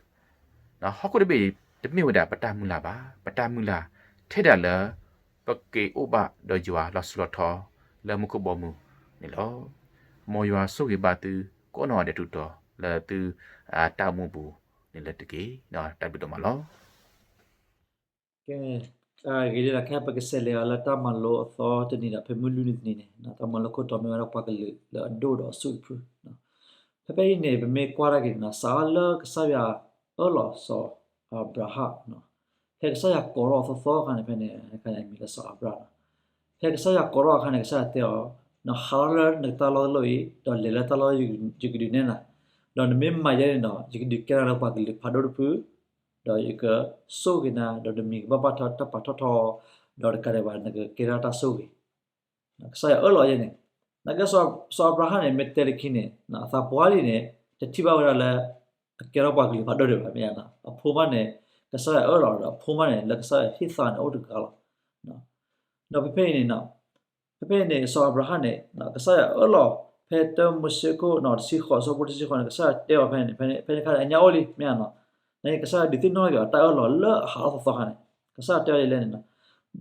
ဟီၣ်ခိၣ်တဘ့ၣ်တမ့ၢ်ဝဲဒၣ်ပတၢ်မုၢ်လၢ်ဘၣ်. ပတၢ်မုၢ်လၢ် ထဲဒၣ်လၢ ပက့ၤအိၣ်ဘၣ်ဒီးယွၤလီၤစိၤလီၤထီ လၢမူခိၣ်ဘီမုၢ်န့ၣ်လီၤ. မ်ယွၤဆိၣ်ဂ့ၤဘၣ်သုကိးနီၢ်ဂၤဒဲးထူးတီၤ လၢသုတၢ်အိၣ်မူပူၤန့ၣ်လၢတက့ၢ်. တၢ်ဘျုးဒိၣ်မးလီၤ. ကဲ, အဂ့ၢ်ဒ်လဲၣ် ခဲအံၤပကဆဲးလဲၤအီၤလၢတၢ်မၤလိအသီတနံၤဒီး ဖဲမုၢ်လွံၢ်နံၤတနံၤန့ၣ် တၢ်မၤလိခိၣ်တီမ့ၢ်ဝဲဒၣ် ပှၤကလုာ်လၢအဒိၣ်ဒီးအစုတဖု. ဖဲဖဲအံၤန့ၣ် ပမ့ၢ်ကွၢ်တၢ်က့ၤန့ၣ် စးထီၣ်လၢကစၢ်ယွၤအၢၣ်လီၤစီၤအၤဘြၤဟၣ်, ဖဲကစၢ်ယွၤကိးထီၣ်အသီသီအခါန့ၣ် ဖဲန့ၣ် အမံၤလၢစီၤအၤဘြၤဟၣ်, ဖဲကစၢ်ယွၤကိးထီၣ်အခါန့ၣ် ကစၢ်ယွၤတဲအီၤ, ဟးထီၣ်လၢနတၢ်လီၢ်တလီၢ်အံၤ ဒီးလဲၤလၢတၢ်လီၢ်ယကဒုးနဲၣ်နၤ, ဒီးနမ့ၢ်မၤယဲန့ၣ်ဒီး ယကဒုးကဲထီၣ်နၤလၢပှၤကလုာ်ဖးဒိၣ်တဖု ဒီးယကဆိၣ်ဂ့ၤနၤ, ဒီးနမံၤကဘၣ်ဘၣ်တၢ်ပာ်ထီၣ်ထီ, ဒီးတကးဒံးဘၣ် နကကဲထီၣ်တၢ်ဆိၣ်ဂ့ၤ. ကစၢ်ယွၤအၢၣ်လီၤယဲန့ၣ်, နာ်က့ စီၤအၤဘြၤဟၣ်န့ၣ် မ့ၢ်တဲလၢခံန့ၣ် အသးပှၢ်လံန့ၣ် တထံၣ်ဘၣ်ဝဲဒၣ်လၢ အကဲထီၣ်ပှၤကလုာ်ဖးဒိၣ်ဒံးဘၣ် မ့ၢ်ဧါ. အဖိမးန့ၣ် ကစၢ်ယွၤအၢၣ်လီၤဒီး အဖိမးန့ၣ် လၢကစၢ်ယွၤဟ့ၣ်သါန့ၣ် အိၣ်တဂၤလီၤ. ဒီးဖဲဖဲအံၤန့ၣ် ဖဲဖဲအံၤန့ၣ် စီၤအၤဘြၤဟၣ်န့ၣ် ကစၢ်ယွၤအၢၣ်လီၤ ဖဲတၢမိၤၡ့ခိၣ် တဆံဃိး အဆၢဖိတဆံဃိးန့ၣ် ကစၢ်ယွၤတဲအီၤဖဲန့ၣ်, ဖဲန့ၣ်အခါန့ၣ် အညါအိၣ်လံ မ့ၢ်ဧါ. နာ်က့ကစၢ်ယွၤဒုးသ့ၣ်နီၣ်ထီၣ်က့ၤအီၤ တၢ်အၢၣ်လီၤလၢအဟးထီၣ်သီသီခါန့ၣ် ကစၢ်ယွၤတဲအီၤဒ်လဲၣ်န့ၣ်,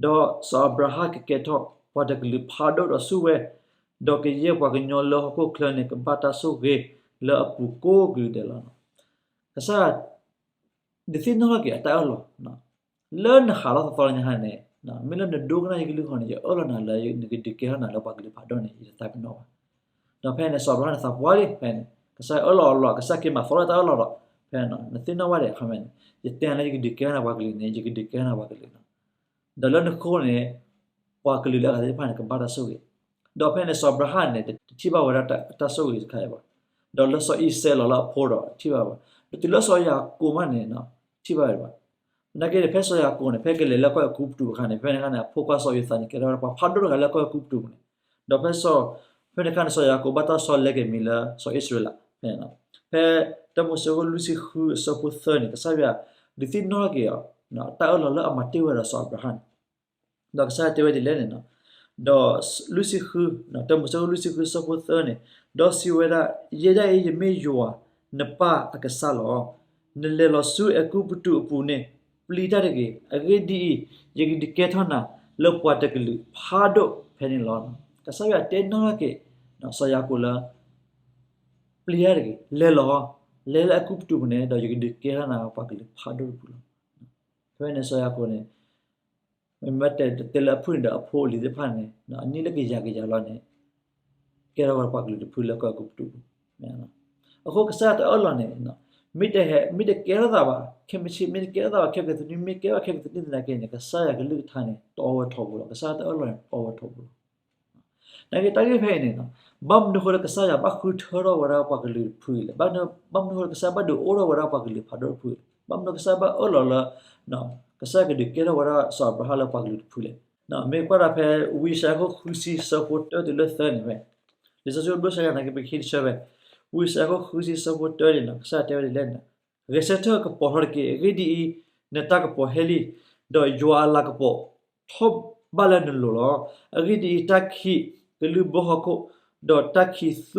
ဒီးစီၤအၤဘြၤဟၣ်ကကဲထီၣ်ပှၤတကလုာ်ဖးဒိၣ်ဒီးဆူၣ်ဝဲ, ဒီးကယဲၢ်ပှၤကညီလၢဟီၣ်ခိၣ်ချၢန့ၣ် ကဘၣ်တၢ်ဆိၣ်ဂ့ၤလၢအပူၤကိးကလုာ်ဒဲးလီၤ. ကစၢ်ယွၤ ဒုးသ့ၣ်နီၣ်ထီၣ်က့ၤအတၢ်အၢၣ်လီၤ, လၢနဟးထီၣ်သီသီလၢညါခါန့ၣ်, မ့ၢ်လၢနဒိကနၣ်ယကလုၢ်ဃီန့ၣ် ယအၢၣ်လီၤနၤလၢနကဒုးကဲထီၣ်နၤလၢပှၤကလုာ်ဖးဒိၣ်န့ၣ် ယတသးပ့ၤနီၣ်ဘၣ်. ဒီးဖဲန့ၣ် စီၤအၤဘြၤဟၣ်န့ၣ်သးပှၢ်လံ ဖဲန့ၣ် ကစၢ်ယွၤအၢၣ်လီၤအီၤလီၤ ကစၢ်က့ၤမၤသီထီၣ်တၢ်အၢၣ်လီၤဒီး ဖဲန့ၣ် နသ့ၣ်နီၣ်ဘၣ်ဒံးအခီပညီန့ၣ် ယတဲနၤလၢယကဒုးကဲထီၣ်နၤပှၤကလုာ်န့ၣ် ယကဒုးကဲထီၣ်နၤပှၤကလုာ်လီၤ. ဒီးလၢနဃိန့ၣ် ပှၤကလုာ်လၢအဂၤသ့ၣ်တဖၣ်န့ၣ် ကဘၣ်တၢ်ဆိၣ်ဂ့ၤ, ဒီးဖဲန့ၣ် စီၤအၤဘြၤဟၣ်န့ၣ် တထံၣ်ဘၣ်ဝဲဒၣ်တၢ်ဆိၣ်ဂ့ၤတခါအံၤဘၣ်, ဒီးလၢစီၤအံၤစဲးလီၤလၢအဖိဒီး တထံၣ်ဘၣ်ဘၣ်, ဒီးတုၤလၢစီၤယၤကိာ်မးန့ၣ် ထံၣ်ဘၣ်ဝဲဘၣ်. သနာ်က့န့ၣ် ဖဲစီၤယၤကိာ်န့ၣ် ဖဲကလဲၤလၢကီၢ်အဲၤကူပတူးအခါန့ၣ် ဖဲန့ၣ်အခါန့ၣ် အဖိခွါစီၤယိၤသးန့ၣ် ကဲထီၣ်ဝဲဒၣ်ပှၤဖးဒိၣ်တဂၤလၢကီၢ်အဲၤကူပတူးန့ၣ်, ဒီးဖဲစီၤ, ဖဲန့ၣ်အခါန့ၣ် စီၤယၤကိာ်ဘၣ်တၢ်ဆီတလဲက့ၤမံၤလၢစီၤအံၣ်စရ့လး, ဖဲ, ဖဲတၢမိၤၡ့ခိၣ်လွံၢ်ဆံဃုအဆၢဖိသၢန့ၣ် ကစၢ်ယွၤဒုးသ့ၣ်နီၣ်ထီၣ်က့ၤအီၤ တၢ်အၢၣ်လီၤလၢအမၤတ့ၢ်ဝဲဒီးစီၤအၤဘြၤဟၣ်န့ၣ် ဒီးကစၢ်ယွၤတဲဝဲဒ်လဲၣ်န့ၣ်, ဒီးလွံၢ်ဆံဃု, တၢမိၤၡ့ခိၣ်လွံၢ်ဆံဃုအဆၢဖိသၢန့ၣ်, ဒီးစံးဝဲဒၣ်, ယဲဒၣ်အံၤယမ့ၢ်ယွၤနပၢ်အကစၢ်လီၤ. နလဲၤလီၤဆူအဲၤကူပတူးအပူၤန့ၣ် ပျံၤတၢ်တဂ့ၤ. အဂ့ၢ်ဒ်အံၤ, ယကဒုးကဲထီၣ်နၤလၢပှၤတကလုာ်ဖးဒိၣ်ဖဲန့ၣ်လီၤ. ကစၢ်ယွၤတဲနီၣ်ထီၣ်က့ၤ စီၤယၤကိာ်လၢ ပျံၤတၢ်တဂ့ၤ, လဲၤလီၤ, လဲၤလၢအဲၤကူပတူးပူၤန့ၣ် ဒီးယကဒုးကဲထီၣ်နၤပှၤကလုာ်ဖးဒိၣ်တပူၤလီၤ. ဖဲန့ၣ်စီၤယၤကိာ်န့ၣ် မ့မ့ၢ်တဲတဲလၢအဖုၣ်န့ၣ်ဒီးအဖိအလံၤသ့ၣ်တဖၣ်န့ၣ် အနံၣ်လၢကယၤကယၤလီၤန့ၣ် ကဲထီၣ်ဝဲပှၤကလုာ်တဖုလၢကီၢ်အဲၤကူပတူးပူၤ, မ့ၢ်ဧါ. အဃိကစၢ်ယွၤတၢ်အၢၣ်လီၤန့ၣ် မ့ၢ်တဟဲ, မ့ၢ်တကဲထီၣ်သးဘၣ် ခဲမုၢ်ဆ့ၣ်, မ့ၢ်တကဲထီၣ်သးဘၣ်ခဲကသနံၣ်, မ့ၢ်ကဲထီၣ်ခဲကသနံၣ်သနာ်က့န့ၣ် ကစၢ်ယွၤကလုၢ်ကထါန့ၣ် တီဝဲထီဘိလီၤ. ကစၢ်ယွၤတၢ်အၢၣ်လီၤန့ၣ် တီဝဲထီဘိလီၤ. နာ်က့တၢ်ဂ့ၢ်ဖဲအံၤန့ၣ် ဘၣ်မနုၤဃိလၢကစၢ်ယွၤဘၣ်ဃုထၢထီၣ်ဝဲဒၣ်ပှၤကလုာ်တဖုအံၤလဲၣ်. ဘၣ်မနုၤဃိလၢကစၢ်ယွၤဘၣ်ဒုးအိၣ်ထီၣ်ဝဲဒၣ်ပှၤကလုာ်ဖးဒိၣ်တဖုအံၤလဲၣ်. ဘၣ်မနုၤကစၢ်ယွၤဘၣ်အၢၣ်လီၤလၢ ကစၢ်ယွၤကဒုးကဲထီၣ်ဝဲဒၣ်စီၤအၤဘြၤဟၣ်လၢပှၤကလုာ်တဖုလဲၣ်. မ့ၢ်ကွၢ်ဒၣ်ဖဲ ဝံယၡါယၤခိၣ်ဃုဆံဆၢဖိတၢတုၤလၢသၢန့ၣ်ဖဲ လံာ်စီဆှံဒိၣ်ဆၢယၤနာ်က့ ပကဟံးတဆၢဖဲ ဝံယၡါယၤခိၣ်ဃုဆံဆၢဖိတၢန့ၣ် ကစၢ်ယွၤတဲဝဲဒ်လဲၣ်န့ၣ်, ဂဲၤဆၢထၢၣ်ကပီၤထီၣ်တက့ၢ်. အဂ့ၢ်ဒ်အံၤ, နတၢ်ကပီၤဟဲလံ, ဒီးယွၤအလၤကပီၤထီၣ်ဘၣ်လၢနလိၤလီၤ. အဂ့ၢ်ဒ်အံၤ, တၢ်ခံးကလုၢ်ဘၢဟီၣ်ခိၣ်, ဒီးတၢ်ခံးသ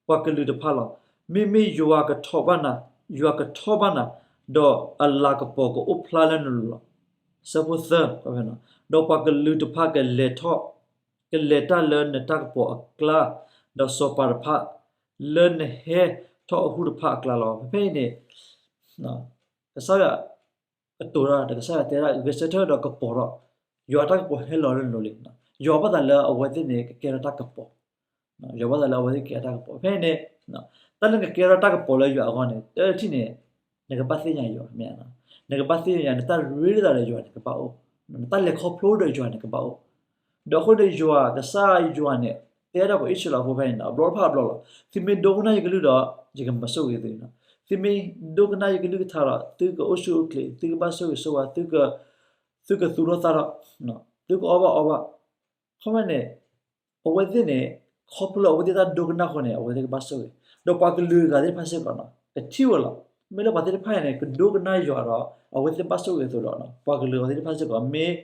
ူပှၤကလုာ်တဖၣ်လီၤ. မ့မ့ၢ်ယွၤကထီၣ်ဘၣ်နၤ, ယွၤကထီၣ်ဘၣ်နၤ, ဒီးအလၤကပီၤကအိၣ်ဖျါလၢနလိၤလီၤ. ဆၢဖိသၢ, ဒီးပှၤကလုာ်တဖၣ်ကလဲၤထီၣ်, ကလဲၤတၢ်လၢနတၢ်ကပီၤအကျါ, ဒီးစီၤပၤတဖၣ် လၢနဟဲထီၣ်အဟူတဖၣ်အကျါလီၤ. ဖဲဖဲအံၤန့ၣ် ကစၢ်ယွၤကတိၤတၢ်ဒီး ကစၢ်ယွၤတဲဒၣ် ဂဲၤဆၢထၢၣ်ဒီးကပီၤထီၣ်, ယွၤအတၢ်ကပီၤဟဲလီၤလၢနလိၤလံ. ယွၤဘၣ်သးလၢအဝဲသ့ၣ်န့ၣ် ကကဲထီၣ်တၢ်ကပီၤ, ယွၤဘၣ်သးလၢအဝဲသ့ၣ်ကကဲထီၣ်တၢ်ကပီၤ. ဖဲန့ၣ် တၢ်လၢနကကဲထီၣ်တၢ်ကပီၤလၢယွၤအဂီၢ်န့ၣ် တထံၣ်န့ၣ် နကဘၣ်သ့ၣ်ညါယွၤ, နကဘၣ်သ့ၣ်ညါယွၤ, နတၢ်ရ့လိာ်သးဒီးယွၤန့ၣ်ကဘၣ်အိၣ်, နတၢ်လဲၤခီဖျိဒီးယွၤန့ၣ်ကဘၣ်အိၣ်. ဒီးအဃိန့ၣ် ယွၤကစၢ်ယွၤန့ၣ် တဲဒၣ်ပှၤအံၣ်စရ့လးဖိဖဲန့ၣ် အဘျီတဖၣ်အဘျီလီၤ, သုမ့ၢ်ဒိကနၣ်ယကလုၢ်ဒီး ယကမၤဆိၣ်ဂ့ၤသု, သုမ့ၢ်ဒိကနၣ်ယကလုၢ်ကထါဒီး သုကအိၣ်ဆူၣ်အိၣ်ချ့, သုကဘၣ်ဆိၣ်ဂ့ၤဆိၣ်ဝါ, သုကသူၣ်ထီၣ်သၣ်ထီၣ်, သုကအီၣ်ဘၣ်အီဘၣ်. ခီဖျိန့ၣ် အဝဲသ့ၣ်န့ၣ် ခီဖျိလၢအဝဲသ့ၣ်တၢ်ဒိကနၣ်အဃိန့ၣ် အဝဲသ့ၣ်ကဘၣ်ဆိၣ်ဂ့ၤ, ဒီးပှၤကလုာ်အဂၤသ့ၣ်တဖၣ်စ့ၢ်ကီးန့ၣ် ကထံၣ်ဝဲလီၤ. မ့ၢ်လၢပှၤသ့ၣ်တဖၣ်အံၤန့ၣ် ကဒိကနၣ်ယွၤဒီး အဝဲသ့ၣ်ဘၣ်ဆိၣ်ဂ့ၤအသိးဒီး ပှၤကလုာ်အဂၤသ့ၣ်တဖၣ်စ့ၢ်ကီး မ့ၢ်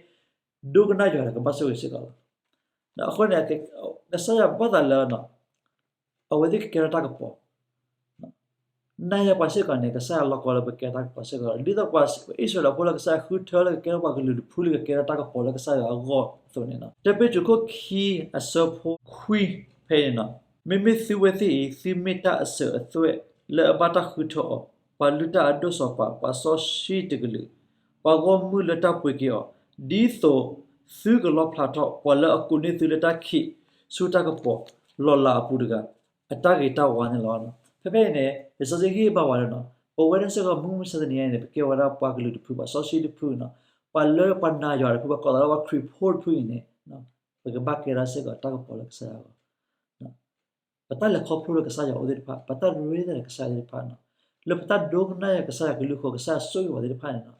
ဒိကနၣ်ယွၤဒီး ကဘၣ်ဆိၣ်ဂ့ၤစ့ၢ်ကီးလီၤ. အဃိန့ၣ် ကစၢ်ယွၤဘၣ်သးလၢ အဝဲသ့ၣ်ကကဲထီၣ်တၢ်ကပီၤ, နၤယၤပှၤစ့ၢ်ကီးန့ၣ် ကစၢ်ယွၤလီၤကီလၢပကဲထီၣ်တၢ်ကပီၤစ့ၢ်ကီး, ဒ်သိးပှၤအံၣ်စရ့လးဖိလၢကစၢ်ယွၤဃုထၢလၢကကဲထီၣ်ပှၤကလုာ်တဖုလၢကကဲထီၣ်တၢ်ကပီၤလၢကစၢ်ယွၤအဂီၢ်အသိးန့ၣ် တၢ ပ့းတရူး ခိၣ်ခံ အဆၢဖိခွံဖဲအံၤန့ၣ်, မ့မ့ၢ်သုဝဲသ့ၣ်အံၤ သုမ့ၢ်တၢ်အစၢၤအသွဲၣ်လၢအဘၣ်တၢ်ဃုထၢအီၤ, ပှၤလုၢ်တၢ်အဒိၣ်စီၤပၤ, ပှၤစီဆှံတကလုာ်, ပှၤဂီၢ်မုၢ်လၢတၢ်ပှ့ၤက့ၤအီၤ, ဒ်သိးသုကလီၣ်ဖျါထီၣ် ပှၤလၢအကိးန့ၢ်သုလၢတၢ်ခံးဆူတၢ်ကပီၤလီၤလးအပူၤတဂၤ အတၢ်ဂ့ၤတၢ်ဝါန့ၣ်လီၤ. ဖဲဖဲအံၤန့ၣ် လံာ်စီဆှံဟ့ၣ်ဂံၢ်ဟ့ၣ်ဘါဝဲလၢ ပဝဲဒၣ်စ့ၢ်ကီး မုၢ်မဆါတနံၤအံၤန့ၣ် ပကဲဝဲဒၣ်ပှၤကလုာ်တဖု, ပှၤစီဆှံတဖုန့ၣ်, ပှၤလၢပှၤနာ်ယွၤတဖု, ပှၤကိးသးလၢပှၤခရံာ်ဖိတဖုအံၤန့ၣ် ပကဘၣ်ကဲထီၣ်စ့ၢ်ကီးတၢ်ကပီၤလၢကစၢ်ယွၤအဂီၢ်, ပတၢ်လဲၤခီဖျိလၢကစၢ်ယွၤအိၣ်သ့ၣ်တဖၣ်, ပတၢ်ရ့လိာ်သးဒီးကစၢ်ယွၤသ့ၣ်တဖၣ်န့ၣ်, လၢပတၢ်ဒိကနၣ်ယွၤကစၢ်ယွၤကလုၢ်အဃိ ကစၢ်ယွၤဆိၣ်ဂ့ၤပှၤသ့ၣ်တဖၣ်န့ၣ်,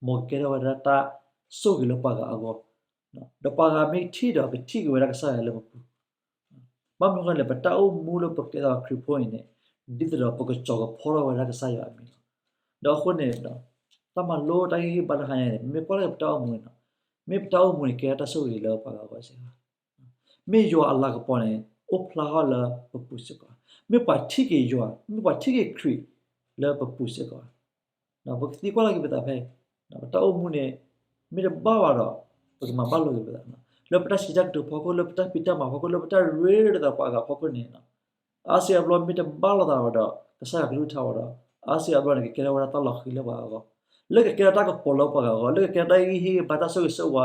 မ်ကကဲထီၣ်ဝဲဒၣ်တၢ်ဆိၣ်ဂ့ၤလၢပှၤဂၤအဂီၢ်, ဒီးပှၤဂၤမ့ၢ်ထံၣ်ဒီး ကထံၣ်က့ၤဝဲဒၣ်ကစၢ်ယွၤလၢပပူၤ ဘၣ်မနုၤအဃိလဲၣ်, ပတၢ်အိၣ်မူလၢပကဲထီၣ်ခရံာ်ဖိအံၤန့ၣ် ဒ်သိးဒီးပကစီၤကဖီထီၣ်ဝဲဒၣ်ကစၢ်ယွၤအမံၤလီၤ. ဒီးအဃိန့ၣ် တၢ်မၤလိတၢ်ဟ့ၣ်ဂံၢ်ဟ့ၣ်ဘါတခါညါန့ၣ် ပမ့ၢ်ကွၢ်လၢပတၢ်အိၣ်မူန့ၣ်, မ့ၢ်ပတၢ်အိၣ်မူန့ၣ် ကဲထီၣ်တၢ်ဆိၣ်ဂ့ၤလၢပှၤဂၤအဂီၢ်စ့ၢ်ကီး, မ့ၢ်ယွၤအလၤကပီၤန့ၣ် အိၣ်ဖျါထီၣ်လၢပပူၤစ့ၢ်ကီး, မ့ၢ်ပှၤထံၣ်က့ၤယွၤ, မ့ၢ်ပှၤထံၣ်က့ၤခရံာ်လၢပပူၤစ့ၢ်ကီး ပကသံကွၢ်လီၤက့ၤပသးဖဲအံၤ, ပတၢ်အိၣ်မူန့ၣ် မ့ၢ်တဘၣ်ဘၣ်ဒီး ပကမၤဘၣ်လိာ်က့ၤပသး, လၢပတၢ်စံးတၢ်ကတိၤဖီခိၣ်, လၢပတၢ်ဖံးတၢ်မၤဖီခိၣ်, လၢပတၢ်ရ့လိာ်သးပှၤဂၤဖီခိၣ်န့ၣ်, အါစုအါဘျီမ့ၢ်တဘၣ်လိာ်သးဝဲဒီး ကစၢ်ယွၤကလုၢ်ကထါဝဲဒီး အါစုအါဘျီန့ၣ် ကကဲထီၣ်ဝဲဒၣ်တၢ်လီၤဃံၤလၢပှၤဂၤအဂီၢ်, လၢကကဲထီၣ်တၢ်ကပီၤလၢပှၤဂၤအဂီၢ်, လၢကကဲထီၣ်တၢ်ဟ့ၣ်ဂံၢ်ဟ့ၣ်ဘါတၢ်ဆိၣ်ဂ့ၤဆိၣ်ဝါ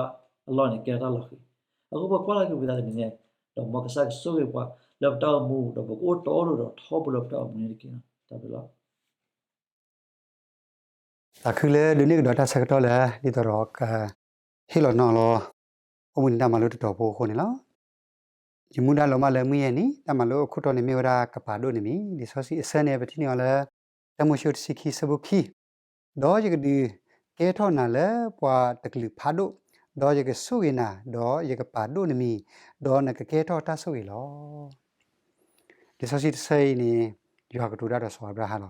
အလီၢ်န့ၣ် ကဲထီၣ်တၢ်လီၤဃံၤ. အဃိပကွၢ်လီၤက့ၤပသးတနံၤညါအံၤ, ဒီးမ်ကစၢ်ကဆိၣ်ဂ့ၤပှၤလၢပတၢ်အိၣ်မူ, ဒီးပကအိၣ်တီအိၣ်လိၤဒီးထီဘိလၢပတၢ်အိၣ်မူန့ၣ်တက့ၢ်. တၢ်ဘျုးလီၤ. သးခုလၢဒုးန့ၢ်ကဒီးတၢ်ဆၢကတီၢ်လၢ ဒ်သိးဒီးကဟ့ၣ်လီၤနီၤလီၤ အိၣ်ဘှံးနံၤတၢ်မၤလိတတီၤဖိအဃိန့ၣ်လီၤ. ယမူဒါလီၤမၢ်လၢမုၢ်ယဲၢ်နံၤ တၢ်မၤလိအခိၣ်တီန့ၣ်မ့ၢ်ဝဲဒၣ် ကပာ်ဒိၣ်နမံၤ. လံာ်စီဆှံအဆၢန့ၣ် ပထံၣ်န့ၢ်အီၤလၢ တၢမိၤၡ့တဆံခံ ဆၢဖိခံ, ဒီးယကဒုးကဲထီၣ်နၤလၢပှၤတကလုာ်ဖးဒိၣ်, ဒီးယကဆိၣ်ဂ့ၤနၤ, ဒီးယကပာ်ဒိၣ်နမံၤ, ဒီးနကကဲထီၣ်တၢ်ဆိၣ်ဂ့ၤလီၤ. လံာ်စီဆှံတဆၢအံၤန့ၣ် ယွၤကတိၤတၢ်ဒီးစီၤအၤဘြၤဟၣ်လီ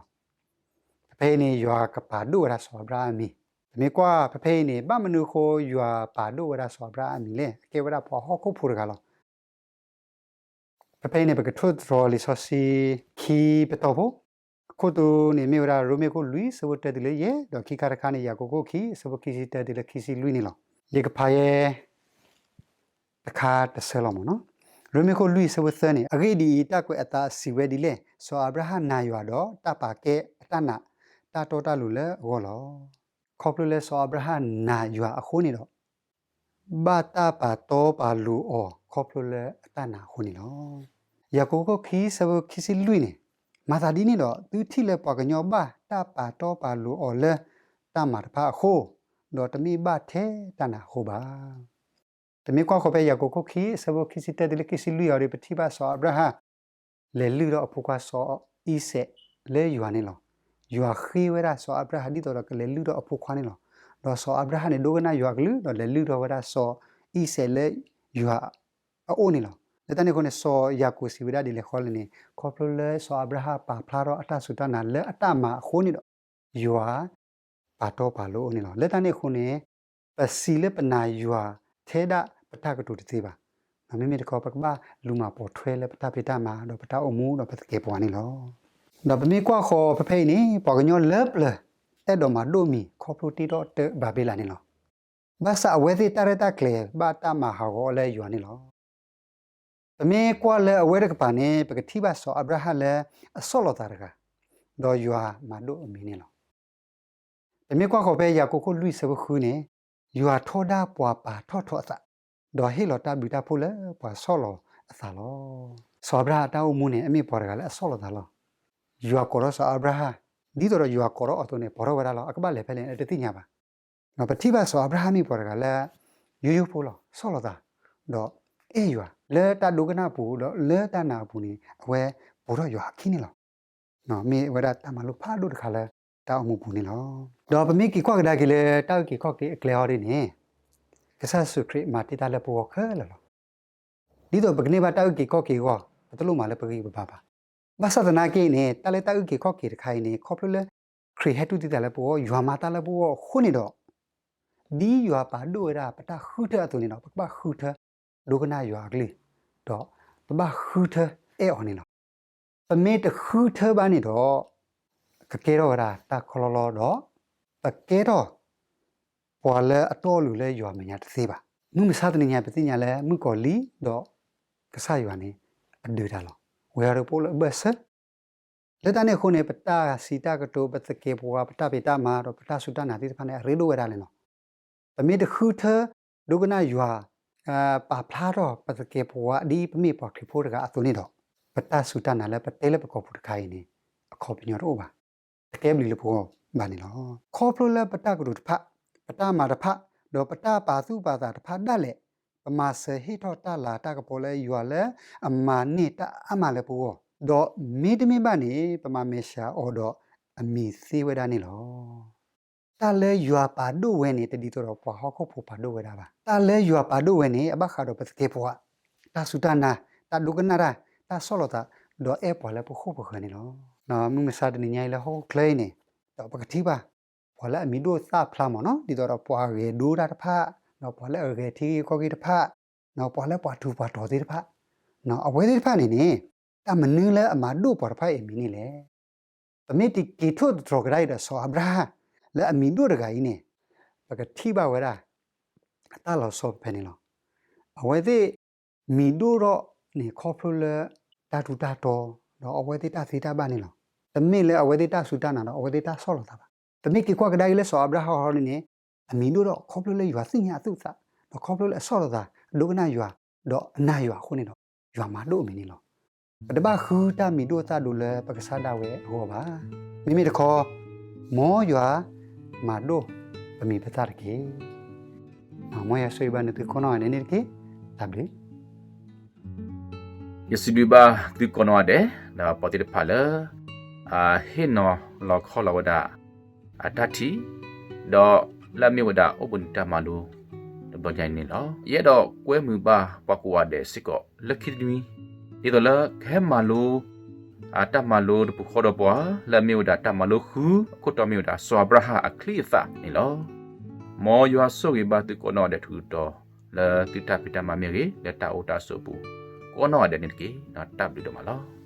ၤ. ဖဲအံၤန့ၣ် ယွၤကပာ်ဒိၣ်ဝဲဒၣ်စီၤအၤဘြၤဟၣ်အမံၤ. ပမ့ၢ်ကွၢ်ဖဲဖဲအံၤန့ၣ် ဘၣ်မနုၤအဃိယွၤပာ်ဒိၣ်ဝဲဒၣ်စီၤအၤဘြၤဟၣ်အမံၤလဲၣ်. အကဲဝဲဒၣ်ပှၤဟီၣ်ခိၣ်ဖိတဂၤလီၤ. ဖဲဖဲအံၤန့ၣ် ပကထိၣ်သတြီၤလံာ်စီဆှံခံပတီၢ်ဖိ, အခိၣ်တီန့ၣ်မ့ၢ်ဝဲဒၣ် ရိမ့ၤခိၣ်လွံၢ် ဆၢဖိတၢတုၤလၢယဲၢ်, ဒီးခံခါတခါန့ၣ် ယၤကိာ်ခိၣ်ခံ ဆၢဖိခံဆံတၢတုၤလၢခံဆံလွံၢ်န့ၣ်လီၤ. ယကဖးယဲ တခါတဆၢလီၤမ့ၢ်နီၤ. ရိမ့ၤခိၣ်လွံၢ် ဆၢဖိသၢန့ၣ်, အဂ့ၢ်ဒ်အံၤ, တၢ်ကွဲးအသးစံးဝဲဒ်လဲၣ်, စီၤအၤဘြၤဟၣ်နာ်ယွၤဒီး တၢ်ပာ်ကဲအတၢ်နာ် တၢ်တီတၢ်လိၤလၢအဂီၢ်လီၤ. ခီဖျိလၢစီၤအၤဘြၤဟၣ်နာ်ယွၤအဃိန့ၣ်ဒီး ဘၣ်တၢ်ပာ်တီပာ်လိၤအီၤ ခီဖျိလၢအတၢ်နာ်အဃိန့ၣ်လီၤ. ယၤကိာ်ခိၣ်ခံ ဆၢဖိခံဆံလွံၢ်န့ၣ်, မၤသးဒ်န့ၣ်ဒီး သုထံၣ်လၢပှၤကညီဘၣ်တၢ်ပာ်တီပာ်လိၤအီၤလၢတၢ်မၤတဖၣ်အဃိ, ဒီးတမ့ၢ်ဘၣ်ထဲတၢ်နာ်အဃိဘၣ်. ပမ့ၢ်ကွၢ်ဃီၤဖဲယၤကိာ်ခိၣ်ခံ ဆၢဖိခံဆံတၢတုၤလၢခံဆံလွံၢ်အံၤဒီး ပထံၣ်ဘၣ်စီၤအၤဘြၤဟၣ် လဲၤလုၢ်ထီၣ်အဖိခွါစီၤအံၤစဲးလၢယွၤန့ၣ်လီၤ. ယွၤဃ့ဝဲဒၣ်စီၤအၤဘြၤဟၣ် ဒ်သိးဒီးကလဲၤလုၢ်ထီၣ်အဖိခွါန့ၣ်လီၤ. ဒီးစီၤအၤဘြၤဟၣ်န့ၣ် ဒိကနၣ်ယွၤအကလုၢ် ဒီးလဲၤလုၢ်ထီၣ်ဝဲဒၣ်စီၤအံၤစဲးလၢယွၤအအိၣ်န့ၣ်လီၤ. လၢတၢ်န့ၣ်အဃိန့ၣ် စီၤယၤကိာ်စံးဝဲဒၣ်ဒ်လဲၣ်ဃီလဲၣ်န့ၣ်, ခီဖျိလၢစီၤအၤဘြၤဟၣ်ပာ်ဖျါထီၣ်အတၢ်စူၢ်တၢ်နာ်လၢအတၢ်မၤအဃိန့ၣ်ဒီး ယွၤပာ်တီပာ်လိၤအီၤန့ၣ်လီၤ. လၢတၢ်န့ၣ်အဃိန့ၣ် ပစံးလၢပနာ်ယွၤထဲဒၣ်ပတၢ်ကတိၤတသ့ဘၣ်. မ့မ့ၢ်တခီ ပကဘၣ်လူၤမၤပိာ်ထွဲလၢပတၢ်ဖံးတၢ်မၤ ဒီးပတၢ်အိၣ်မူ ဒီးပသကဲးပဝးန့ၣ်လီၤ. ဒီးပမ့ၢ်ကွၢ်ဃီၤဖဲဖဲအံၤန့ၣ် ပှၤကညီလၢပျၢၤ အဲၣ်ဒိးမၤဒိၣ်မံၤ ခီဖျိတ့ထီၣ်တၢ်ဘၤဘ့လးန့ၣ်လီၤ. ဘၣ်ဆၣ်အဝဲသ့ၣ်တၢ်ရဲၣ်တၢ်ကျဲၤဘၣ်တၢ်မၤဟးဂီၤအီၤလၢယွၤန့ၣ်လီၤ. ပမ့ၢ်ကွၢ်လၢအဝဲတကပၤန့ၣ် ပကထံၣ်ဘၣ်စီၤအၤဘြၤဟၣ်လၢအဆီၣ်လီၤသးတဂၤ, ဒီးယွၤမၤဒိၣ်အမံၤန့ၣ်လီၤ. ပမ့ၢ်ကွၢ်ဃီၤဖဲယၤကိာ်ခိၣ်လွံၢ်ဆၢဖိဃုန့ၣ်, ယွၤထီဒါပှၤပာ်ထီၣ်ထီအသး, ဒီးဟ့ၣ်လီၤတၢ်ဘျုးတၢ်ဖှိၣ်လၢပှၤဆီၣ်လီၤအသးလီၤ. စီၤအၤဘြၤဟၣ်အတၢ်အိၣ်မူန့ၣ် အမ့ၢ်ပှၤတဂၤလၢအဆီၣ်လီၤသးလီၤ. ယွၤကိးထီၣ်စီၤအၤဘြၤဟၣ်, ဒ်သိးဒီးယွၤကိးထီၣ်အီၤအသိးန့ၣ် ပိာ်ထီၣ်ဝဲဒၣ်လီၤ. အကဘၣ်လဲၤဖဲလဲၣ်န့ၣ် အတသ့ၣ်ညါဘၣ်. ပထံၣ်ဘၣ်စီၤအၤဘြၤဟၣ်မ့ၢ်ပှၤတဂၤလၢ ယိယိဖိလီၤ, ဆီၣ်လီၤသး, ဒီးအဲၣ်ယွၤ, လၢတၢ်ဒိကနၣ်အပူၤ ဒီးလၢတၢ်နာ်အပူၤန့ၣ် အဝဲပိာ်ထီၣ်ယွၤအခံန့ၣ်လီၤ. မ့ၢ်ဝဲဒၣ်တၢ်မၤလိဖးဒိၣ်တခါလၢတၢ်အိၣ်မူပူၤန့ၣ်လီၤ. ဒီးပမ့ၢ်က့ၤကွၢ်ကဒါက့ၤလၢတၢ်အုၣ်က့ၤခီၣ်က့ၤအကျဲဟီဒ်န့ၣ်, ကစၢ်ယ့ၣ်ၡူးခရံာ်မၤတ့ၢ်တၢ်လၢပဂီၢ်ခဲလၢာ်လီၤ. ဒ်သိးပကန့ၢ်ဘၣ်တၢ်အုၣ်က့ၤခီၣ်က့ၤအဂီၢ် ပတလိၣ်မၤလၢပဂံၢ်ပဘါဘၣ်. ဘၣ်ဆၣ်သနာ်က့န့ၣ် တၢ်လၢတၢ်အုၣ်က့ၤခီၣ်က့ၤတခါအံၤန့ၣ် ခီဖျိလၢခရံာ်ဟဲတူၢ်သံသးလၢပဂီၢ် ယွၤမၤတၢ်လၢပဂီၢ်အဃိန့ၣ်ဒီး ဒ်ယွၤပာ်ဒိၣ်ဝဲဒၣ်ပတၢ်ဃုထၢအသိးန့ၣ်ဒီး ပကဘၣ်ဃုထၢဒိကနၣ်ယွၤအကလုၢ်, ဒီးပဘၣ်ဃုထၢအဲၣ်အီၤန့ၣ်လီၤ. ပမ့ၢ်တဃုထၢဘၣ်န့ၣ်ဒီး ကကဲထီၣ်ဝဲဒၣ်တၢ်ကလီကလီဒီး ပကဲထီၣ်ပှၤလၢအတီအလိၤလၢယွၤမဲာ်ညါတသ့ဘၣ်. မုၢ်မဆါတနံၤညါ ပသ့ၣ်ညါလၢမုၣ်ကီၤလံၢ်ဒီးကစၢ်ယွၤန့ၣ် အဒုးတၢ်လီၤ. ဝဲၤအၢတပအိၣ်လၢအဘၢၣ်စၢၤ လၢတၢ်န့ၣ်အဃိန့ၣ် ပတၢ်စံးတၢ်ကတိၤ ပသကဲးပဝး ပတၢ်ဖံးတၢ်မၤ ဒီးပတၢ်စူၢ်တၢ်နာ်သ့ၣ်တဖၣ်န့ၣ် အရ့ဒိၣ်ဝဲဒၣ်န့ၣ်လီၤ. ပမ့ၢ်တဃုထၢဒိကနၣ်ယွၤ ပာ်ဖျါထီၣ်ပသကဲးပဝးဒ်ပမ့ၢ်ပှၤခရံာ်ဖိတဂၤအသိးန့ၣ်ဒီး ပတၢ်စူၢ်တၢ်နာ်လၢပတဲလၢပကိာ်ပူၤတခါအံၤန့ၣ် အခီပညီတအိၣ်ဘၣ်. တကဲဘျုးလၢပဂီၢ်ဘၣ်န့ၣ်လီၤ. ခီဖျိလၢပတၢ်ကတိၤတဖၣ်, ပတၢ်မၤတဖၣ်, ဒီးပတၢ်ပာ်သူၣ်ပာ်သးတဖၣ်ဒၣ်လဲာ်, ပမၤစၢၤဟ့ၣ်ထီၣ်တၢ်လၤတၢ်ကပီၤလၢယွၤလၢအမၤန့ၢ်တၢ်အါမးလၢပဂီၢ်, ဒီးမ့တမ့ၢ်ဘၣ်န့ၣ် ပမၤမဲာ်ဆှးအီၤဒီးအမံၤသ့ဝဲဒၣ်န့ၣ်လီၤ. တၢ်လၢယွၤပာ်ဒိၣ်ဝဲန့ၣ် တဒ်သိးဒီးပှၤဟီၣ်ခိၣ်ဖိပာ်ဒိၣ်ဝဲဒၣ်ဘၣ်. တၢ်လၢယွၤပာ်ဒိၣ်ဝဲန့ၣ် အဘၣ်ဃးဒီးပသကဲးပဝး, တၢ်စူၢ်တၢ်နာ်, တၢ်ဒိကနၣ်တၢ်, တၢ်ဆီၣ်လီၤသး, ဒီးအဲၣ်ပှၤလၢပဃိၣ်ပဃၢၤန့ၣ်လီၤ. မုၢ်မဆါတနံၤညါအံၤလၢဟီၣ်ခိၣ်ချၢအံၤန့ၣ် ဒီးပကထံၣ်ဘၣ် ပှၤလၢအမံၤဒိၣ်သၣ်ဖျါမးနီၤ ဒ်သိးဒီးပှၤဂဲၤဒိတၢ်တဖၣ်, ဒီးပှၤလၢအဂဲၤထံဂ့ၢ်ကီၢ်ဂ့ၢ်တဖၣ်, ပှၤလၢပှၤထူးပှၤတီၤသ့ၣ်တဖၣ်, အဝဲသ့ၣ်တဖၣ်န့ၣ်န့ၣ် တၢ်မနုၤလၢအမၤဒိၣ်ပှၤတဖၣ်အံၤအမံၤန့ၣ်လဲၣ်. ပမ့ၢ်တက့ၤထိၣ်သတြီၤကဒါအံၤဒီးစီၤအၤဘြၤဟၣ် လၢအမံၤဒိၣ်တဂၤအံၤန့ၣ် ပကထံၣ်ဘၣ်ဝဲဒၣ် အတၢ်လီၤဆီဖဲန့ၣ်လီၤ. အဝဲသ့ၣ်မံၤဒိၣ်ထီၣ်န့ၣ် ခီဖျိလၢ တၢ်ထူးတၢ်တီၤ ဒီးအဝဲသ့ၣ်တၢ်သ့တၢ်ဘၣ်န့ၣ်လီၤ. တမ့ၢ်လၢအဝဲသ့ၣ်တၢ်စူၢ်တၢ်နာ်ဒီးအဝဲသ့ၣ်တၢ်ဆီၣ်လီၤသးဘၣ်. ပမ့ၢ်က့ၤကွၢ်ကဒါက့ၤလၢစီၤအၤဘြၤဟၣ်ဟီန့ၣ်န့ၣ် အမံၤဒိၣ်ထီၣ်ခီဖျိလၢယွၤသ့ၣ်ညါအသူၣ်အသး, ဒီးခီဖျိလၢအဆီၣ်လီၤသး ဒိကနၣ်ယွၤ, ဒီးအနာ်ယွၤအဃိန့ၣ်ဒီး ယွၤမၤဒိၣ်အမံၤန့ၣ်လီၤ. ပတဘၣ်ဃုတၢ်မံၤဒိၣ်သၣ်ဒိလၢပကစၢ်ဒၣ်ဝဲအဂီၢ်ဘၣ်. မ့မ့ၢ်တခီ မ်ယွၤမၤဒိၣ်ပမံၤပသၣ်တက့ၢ်. မ်ယွၤဆိၣ်ဂ့ၤဘၣ်နသုကိးနီၢ်ဂၤဒဲးန့ၣ်တက့ၢ်. တၢ်ဘျုး ယစံးဘျုးဘၣ်သုကိးနီၢ်ဂၤဒဲး ဒီးပှၤသ့ၣ်တဖၣ်လၢ အဟ့ၣ်နီၤလီၤခီလီၤဝဲဒၣ် အတၢ်ထံၣ်, ဒီးလၢအမ့ၢ်ဝဲဒၣ်အိၣ်ဘှံးနံၤတၢ်မၤလိ တဘျီညါအံၤန့ၣ်လီၤ. ယအဲၣ်ဒိးကွဲမုာ်ဘၣ်ပှၤကိးဂၤဒဲးစ့ၢ်ကီးလၢခံတနွံ, ဒ်သိးလၢကဟဲမၤလိ အတၢ်မၤလိတပူၤဃီဒီးပှၤ လၢအမ့ၢ်ဝဲဒၣ်တၢ်မၤလိဃု အခိၣ်တီမ့ၢ်ဝဲဒၣ် စီၤအၤဘြၤဟၣ်အချံအသၣ်န့ၣ်လီၤ. မ်ယွၤဆိၣ်ဂ့ၤဘၣ်သုကိးနီၢ်ဂၤဒဲးထူးတတီၤ လၢသုတၢ်ဖံးတၢ်မၤမ့ၢ်ဂ့ၤ လၢတၢ်အိၣ်တၢ်ဆိးအပူၤ ကိးနီၢ်ဂၤဒဲးန့ၣ်တက့ၢ်. တၢ်ဘျုးဒိၣ်မးလီၤ.